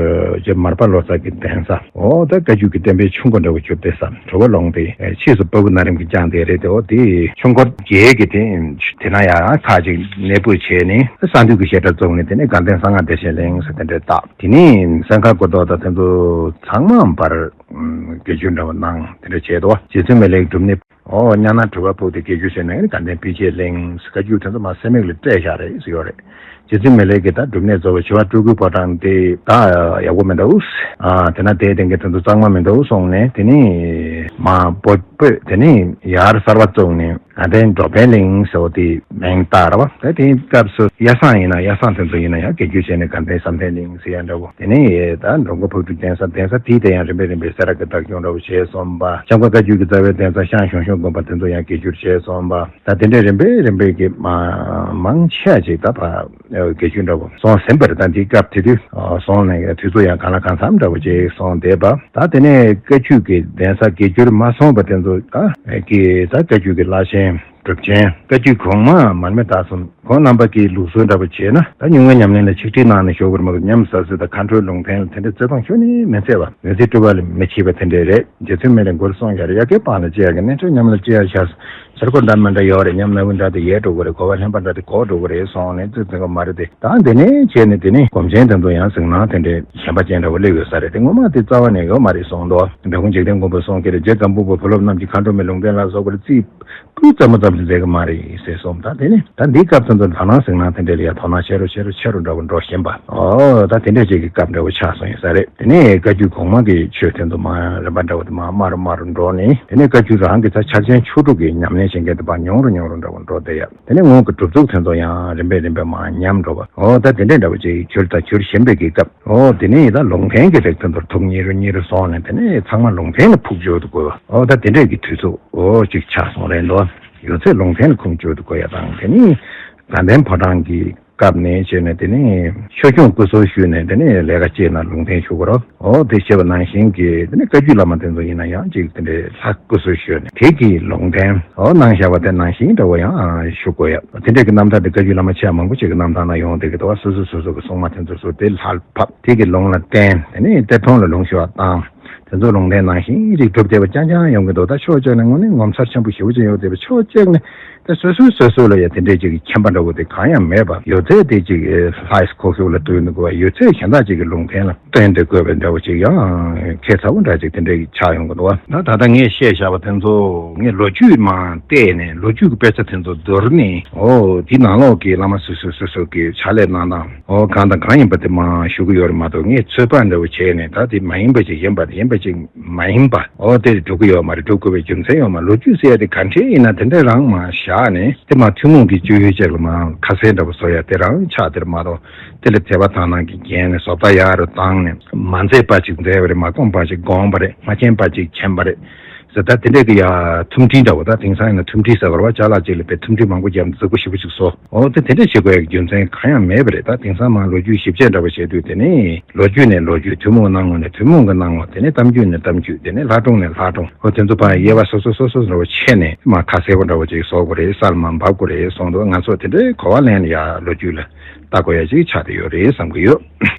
རྗེ་མར་པ་ལོ་ཙཱ་གི་གདན་ས་འོ་ད་བཀའ་བརྒྱུད་ཀྱི་བསྟན་པའི་ཆུ་འགོ་འདྲ་བོ་གྱུར་ཏེ་ས་དྲོ་པོ་ལོངས་ཏེ་ཕྱིས་སུ་པ་བུ་ན་རིམ་གྱིས་བསྐྱངས་དེ་རེད་དེ། འོ་དེ་ཆུ་འགོ་བརྒྱད་ཀྱི་དེ་དེ་ན་ཡང་ཁ་ཅིག་གནས་སྤོས་བྱས་ནས་གསང་འདུས་ཀྱི་བཤད་གྲྭ་བཙུགས་ནས་དེ་ནས་དགའ་ལྡན་གསང་སྔགས་བདེ་ཆེན་གླིང་ཟེར་དེ་འདྲ་བཏགས། དེ་ནས་གསན་མཁན་སྐུ་ཐོག་དང་དེ་ཚོ་ཚང་མ་བར་དགེ་བཅུ་འདྲ་བོ་གནང་དེ་འདྲ་བྱས་འདུག་རྗེ་བཙུན་མི་ལའི་སྒྲུབ་གནས། ཨོ་གཉའ་ནང་གྲུ་པ་ཕུག་སྟེ་དགེ་བཅུ་བྱས་ནས་དགའ་ལྡན་པཎ་ཆེན་གླིང་བཀའ་བརྒྱུད་དེ་ཚོ་མ་སེ་མིག་ལ་སྤྲད་བཞག་རེད་ཟེར་ཡོད་རེད། རྗེ་བཙུན་མི་ལའི་གི་ད་སྒྲུབ་གནས་གཙོ་བོ་བྱེ་བ་སྤྲུལ་སྐུའི་ཕོ་བྲང་དེ་ད་ཡག་པོ་མི་འདུག་ཨ་དེ་ན་དེའི་སྟེང་གི་དེ་ཚོ་གཙང་མ་མི་འདུག་གསུངས་ནས་དེ་ནི་མ་སྤོ་སྤོས་དེ་ནི་ཡར་གསར་པ་བཙུགས་ནས་དགའ་ལྡན་འགྲོ་ཕན་གླིང་ཟེར་བ་དེ་མིང་བཏགས་རེད་བ། ད་དེའི་སྐབས་སུ་གཡའ་བཟང་ཡིན་ན་གཡའ་བཟང་དེ་ཚོ་ཡིན་ན་ཡང་དགེ་བཅུ་བྱས་ནས་དགའ་ལྡན་བསམ་གཏན་གླིང་ཟེར་ཡ་འདྲ་བོ། དེ་ནས་ད་འགྲོ་མགོན་ཕག་གྲུའི་གདན་ས། གདན་ས་དེའི་སྟེང་ཡང་རིམ་པས་རིམ་པས་སེ་ར་གི་བདག་སྐྱོང་འདྲ་བོ་བྱས་སོང་པ། ལྕམ་མཁར་བཀའ་བརྒྱུད་ཀྱི་རྩ་བའི་གདན་ས་ཤང་ཞང་ཞུང་དགོན་པ་དེ་ཚོ་ཡང་དགེ་བཅུར་བྱས་སོང་པ། ད་དེ་འདྲའི་རིམ་པས་རིམ་པས་ཀྱི་མ་མང་ཆེ་ཅིག་ད་ཕ་དགེ་བཅུ་འདྲ་བོ་སོང་ཟིན་པ་རེད། ད་འདིའི་སྐབས་དེ་དུས་སོང་ནས་དུས་ཚོད་ཡང་གང་ལ་གང་འཚམ་འདྲ་བོ་ཅིག་སོང་བསྡད་པ། ད་དེ་ནས་བཀའ་བརྒྱུད་ཀྱི་གདན་ས་དགེ་བཅུར་མ་སོང་བ་དེ་ཚོ་ད་ཀྱི་ད་བཀའ་བརྒྱུད་ཀྱི་བླ་ཆེན་སྒྲུབ་ཆེན་བཀའ་བརྒྱུད་གོང་མ་མར་མེ་མདའ་གསུམ། ཁོང་རྣམ་པ་གིས་ལུགས་སྲོལ་འདྲ་པོ་བྱས་ན་ད་ཉུང་ངུའི་ཉམས་ལེན་ལ་ཆིག་ཁྲིའི་ནང་ནས་ཞུགས་པར་མ་གཏོགས་ཉམས་ཟ་ཟི་དང་མཁའ་འགྲོའི་ལུང་བསྟན་ལ་དེ་འདྲ་བརྩེ་དུང་ཁྱོན་ནས་མི་འཚལ་བ། འོད་ཟེར་སྤྲུལ་པ་ལ་མི་ཕྱེད་པ་དེ་འདྲ་རེད། རྗེ་བཙུན་མི་ལའི་མགུར་གསུངས་ཡ་རེད། ཡ་གི་སྤང་ལ་ཅི་ཡ་གི་གནས་འཕྲོ་ཉམས་ལ་ཅི་ཡ་ཤར། ཟེར་གོ་འདྲ་མི་འདྲ་ཡོད་རེད། ཉམས་སྣ་བུག་འདྲ་དེ་ཡལ་འགྲོ་གི་རེད། གོ་བ་ལྷན་པ་འདྲ་དེ་གོག་འགྲོ་གི་རེད་གསུངས་ནས་ཙིག་ཙིག་ག་མ་རེད་དེ། ད་འདི་ནས་བྱས་ནས་དེ་ནས་སྒོམ་ཆེན་དེ་ཚོ་ཡང་གཟིགས་སྣང་དེ་འདྲའི་ཞེན་པ་ཅན་འདྲ་བོ་སླེབས་ཡོད་ས་རེད་དེ། ངོ་མ་དེ་རྩ་བ་ནས་ཡོད་མ་རེད་གསུངས་འདུག་འབྲི་གུང་འཇིག་རྟེན་མགོན་པོ་གསུངས་ཀྱི་རེད། རྗེ་སྒམ་པོ་པ་བུ་སློབ་རྣམས་ཀྱིས་མཁའ་འགྲོ་མའི་ལུང་བསྟན་ལ་སོགས་པར་རྩིས་སྤུས་ཙམ་མ་ཙམ་ཞིག་མཛད་གི་མ་རེད་ཟེར་གསུངས། ད་དེ་ནི་ད་འདིའི་སྐབས་དེ་ཚོ་དག་སྣང་གཟིགས་སྣང་དེ་འདྲ་ལ་ཡང་དོ་སྣང་ཆེ་རུ་ཆེ་རུ་ཆེ་རུ་འདྲ་བོ་འགྲོ་བཞིན་པ། ཨོ་ད་དེ་འདྲ་ཅིག་གི་སྐབས་འདྲ་བོ་ཆགས་སོང་ཡིན་ས་རེད། དེ་ནས་བཀའ་བརྒྱུད་གོང་མ་གི་ཆོས་དེ་ཚོ་མར་རིམ་པ་འདྲ་བོ་དེ་མར་དམའ་རུ་དམའ་རུ་འགྲོ་ནས། དེ་ནས་བཀའ་བརྒྱུད་རང་གི་ད་ཕྱག་ཆེན་ཆོས་དྲུག་གི་ཉམས་ལེན་བྱེད་མཁན་དེ་ཕར་ཉུང་རུ་ཉུང་རུ་འདྲ་བོ་འགྲོ་བསྡད་ཡ། དེ་ནས་སྔོན་གྱི་གྲུབ་ཚུལ་དེ་ཚོ་ཡང་རིམ་པས་རིམ་པས་མར་ཉམས་འགྲོ་བ། ཨོ་ད་དེ་འདྲ་འདྲ་བོ་ཅིག་གྱུར་དང་འགྱུར་བཞིན་པའི་གི་སྐབས། ཨོ་དེ་ནས་ད་ལུང་བསྟན་གྱི་རིགས་དེ་ཚོར་ཐུགས་མཉེས་རུ་མཉེས་རུ་སོང་ནས་དེ་ནས་ཚང་མ་ལུང་བསྟན་ལ་ཕུགས་འགྱུར་དུ་བཀོད་པ། ཨོ་ད་དེ་འདྲས་ཀྱི་དུས་ཚོད་ཨོ་ཅིག་ཆགས་སོང་རེད་འདུག་ཡོད་ཚད་ལུང་བསྟན་ལ་ཕུགས་འགྱུར་དུ་བཀོད་ཡ་དང་། དེ་ནས་དགའ་ལྡན་ཕོ་བྲང་གི་སྐབས་ནས་བྱས་ནས་དེ་ནས་ཆོས་སྐྱོང་སྐུ་གསོལ་ཞུས་ནས་དེ་ནས་ལས་ཀ་བྱས་ན་ལུང་བསྟན་ཞུ་དགོས་རོགས། ཨོ་དེ་བྱས་པ་ནང་བཞིན་གྱི་དེ་ནས་བཀའ་བརྒྱུད་བླ་མ་དེ་ཚོ་ཡིན་ན་ཡང་ཅིག་དེ་འདྲའི་ལྷ་སྐུ་གསོལ་ཞུས་ནས་དེ་གི་ལུང་བསྟན་ཨོ་གནང་བཞག་པ་དེ་ནང་བཞིན་འདྲ་བོ་ཡང་ཞུ་དགོས་ཡ། དེ་འདྲས་ཀྱི་རྣམ་ཐར་དེ་བཀའ་བརྒྱུད་བླ་མ་ཆེ་བ་མང་པོ་ཅིག་གི་རྣམ་ཐར་ན་ཡོང་བསྡད་ཀྱི་འདུག་བ། སོ་སོ་སོ་སོ་གི་སྲུང་མ་དེ་ཚོ་ཚུར་དེ་ལྷར་ཕབ། དེ་གི་ལུང་ལ་བརྟེན། དེ་ནས་གཏེར་སྟོན་ལ་ལུང་ཞུ་བ་དང་། དེ་ཚོ་ལུང་བསྟན་ནང་བཞིན་ཅིག་སྒྲུབ་བསྡད་པ་རྐྱང་རྐྱང་ཡོང་གི་འདུག་ད་ཕྱོགས་གཅིག་ནས་དངོས་གནས་ངོ་མཚར་ཆེན་པོ་ཞེ་པོ་ཅིག་ཡོང་བསྡད་པ། ཕྱོགས་གཅིག་ནས་ད་སོ་སོས་སོ་སོ་ལ་ཡང་དེ་འདྲས་ཅིག་གི་མཁྱེན་པ་འདྲ་བོ་དེ་གང་ཡང་མེད་པ། ཡོད་ཚད་དེ་ཅིག་ལྷའི་ཁོག་ཤུགས་ལ་ལྟོས་འདུག་གི་བ། ཡོད་ཚད་གཞན་དག་ཅིག་གི་ལུང་བསྟན་ལ་བརྟེན་ཏེ་བཀོད་པའི་འདྲ་བོ་ཅིག་ཡང་ཁྱད་མཚར་པོ་འདྲ་ཅིག་དེ་འདྲས་ཆགས་ཡོང་གི་འདུག་བ། ད་ད་ལྟ་ངས་བཤད་བཞག་པ་དེ་ཚོ་ངས་ལོ་རྒྱུས་མར་བལྟས་ནས་ལོ་རྒྱུས་ཀྱི་དཔེ་ཆ་དེ་ཚོ་བསྡུར་ནས། ཨོ་དེའི་ནང་ལོགས་ཀྱི་བླ་མ་སོ་སོ་སོ་སོ་གི་ཕྱག་ལས་གནང་སྟངས་ཨོ་གང་དང་གང་ཡིན་པ་དེ་མར་ཞུ་གི་ཡོད་རེད་མ་གཏོགས། ངས་ཚོད་དཔག་འདྲ་བོ་བྱས་ནས་ད་དེ་མ་ཡིན་པ་ཅིག་ཡིན་པ་དེ་ཡིན་པ་ཅིག་མ་ཡིན་པ་ཨོ་དེ་སྒྲུབ་གི་ཡོད་མ་རེད། སྒྲུབ་དགོས་པའི་རྒྱུ་མཚན་ཡོད་མ་རེད། ལོ་རྒྱུས་ཟེར་ཡ་དེ་ག་འདྲས་ཡིན་ན་དེ་འདྲས་རང་མར་བཞག་ནས་དེ་མར་ཐུན་མོང་གི་སྤྱོད་ཡུལ་ཅིག་ལ་མར་ཁ་གསལ་འདྲ་བོ་བཟོ་ཡ་དེ་རང་ཆགས་དེ་རེད་མ་གཏོགས། དེ་ལ་དད་པ་དག་སྣང་གིས་བརྒྱན་ནས་བཟོ་ལྟ་ཡག་རུ་བཏང་ནས་མ་མཛད་པ་ཅིག་མཛད་པ་རེད། མ་བསྒོམས་པ་ཅིག་བསྒོམས་པ་རེད། མ་མཁྱེན་པ་ཅིག་མཁྱེན་པ་རེད། ཟེར། ད་དེ་འདྲས་ཀྱི་ཡ་ཐུམ་སྒྲིལ་འདྲ་བོ། ད་དེང་སང་ཡིན་ན་ཐུམ་སྒྲིལ་ཟེར་བ་རེད་བ། ཅ་ལག་ཅིག་ལ་དཔེ་ཐུམ་སྒྲིལ་མང་པོ་བརྒྱབ་ནས་རྫིག་པོ་ཞེ་པོ་ཅིག་བཟོ། འོ་དེ་དེ་འདྲས་བྱེད་དགོས་ཡ་གི་རྒྱུ་མཚན་གང་ཡང་མེད་པ་རེད། ད་དེང་སང་མ་ལོ་རྒྱུས་ཞིབ་དཔྱད་འདྲ་བོ་བྱས་དུས་དེ་ནི་ལོ་རྒྱུས་ནས་ལོ་རྒྱུས། ཐུན་མོང་གི་སྣང་ངོ་ནས་ཐུན་མོང་གི་སྣང་ངོ། དེ་ནས་གཏམ་རྒྱུད་ནས་གཏམ་རྒྱུད། དེ་ནས་ལྷ་སྒྲུང་ནས་ལྷ་སྒྲུང་། འོ་དེ་ཚོ་ཕར་དབྱེ་བ་སོ་སོ་སོ་སོ་འདྲ་བོ་ཕྱེ་ནས་མར་ཁ་གསལ་པོ་འདྲ་བོ་ཅིག་བཟོ་དགོས་རེད། ས་ལ་མར་འབབ་དགོས་རེད་གསུངས་འདུག། ང་ཚོ་དེ་འདྲའི་གོ་བ་ལེན་ནས་ཡ་ལོ་རྒྱུས་ལ་ལྟ་དགོས་ཡ་ཅིག་ཆགས་བསྡད་ཡོད་རེད་བསམ་གྱི་ཡོད།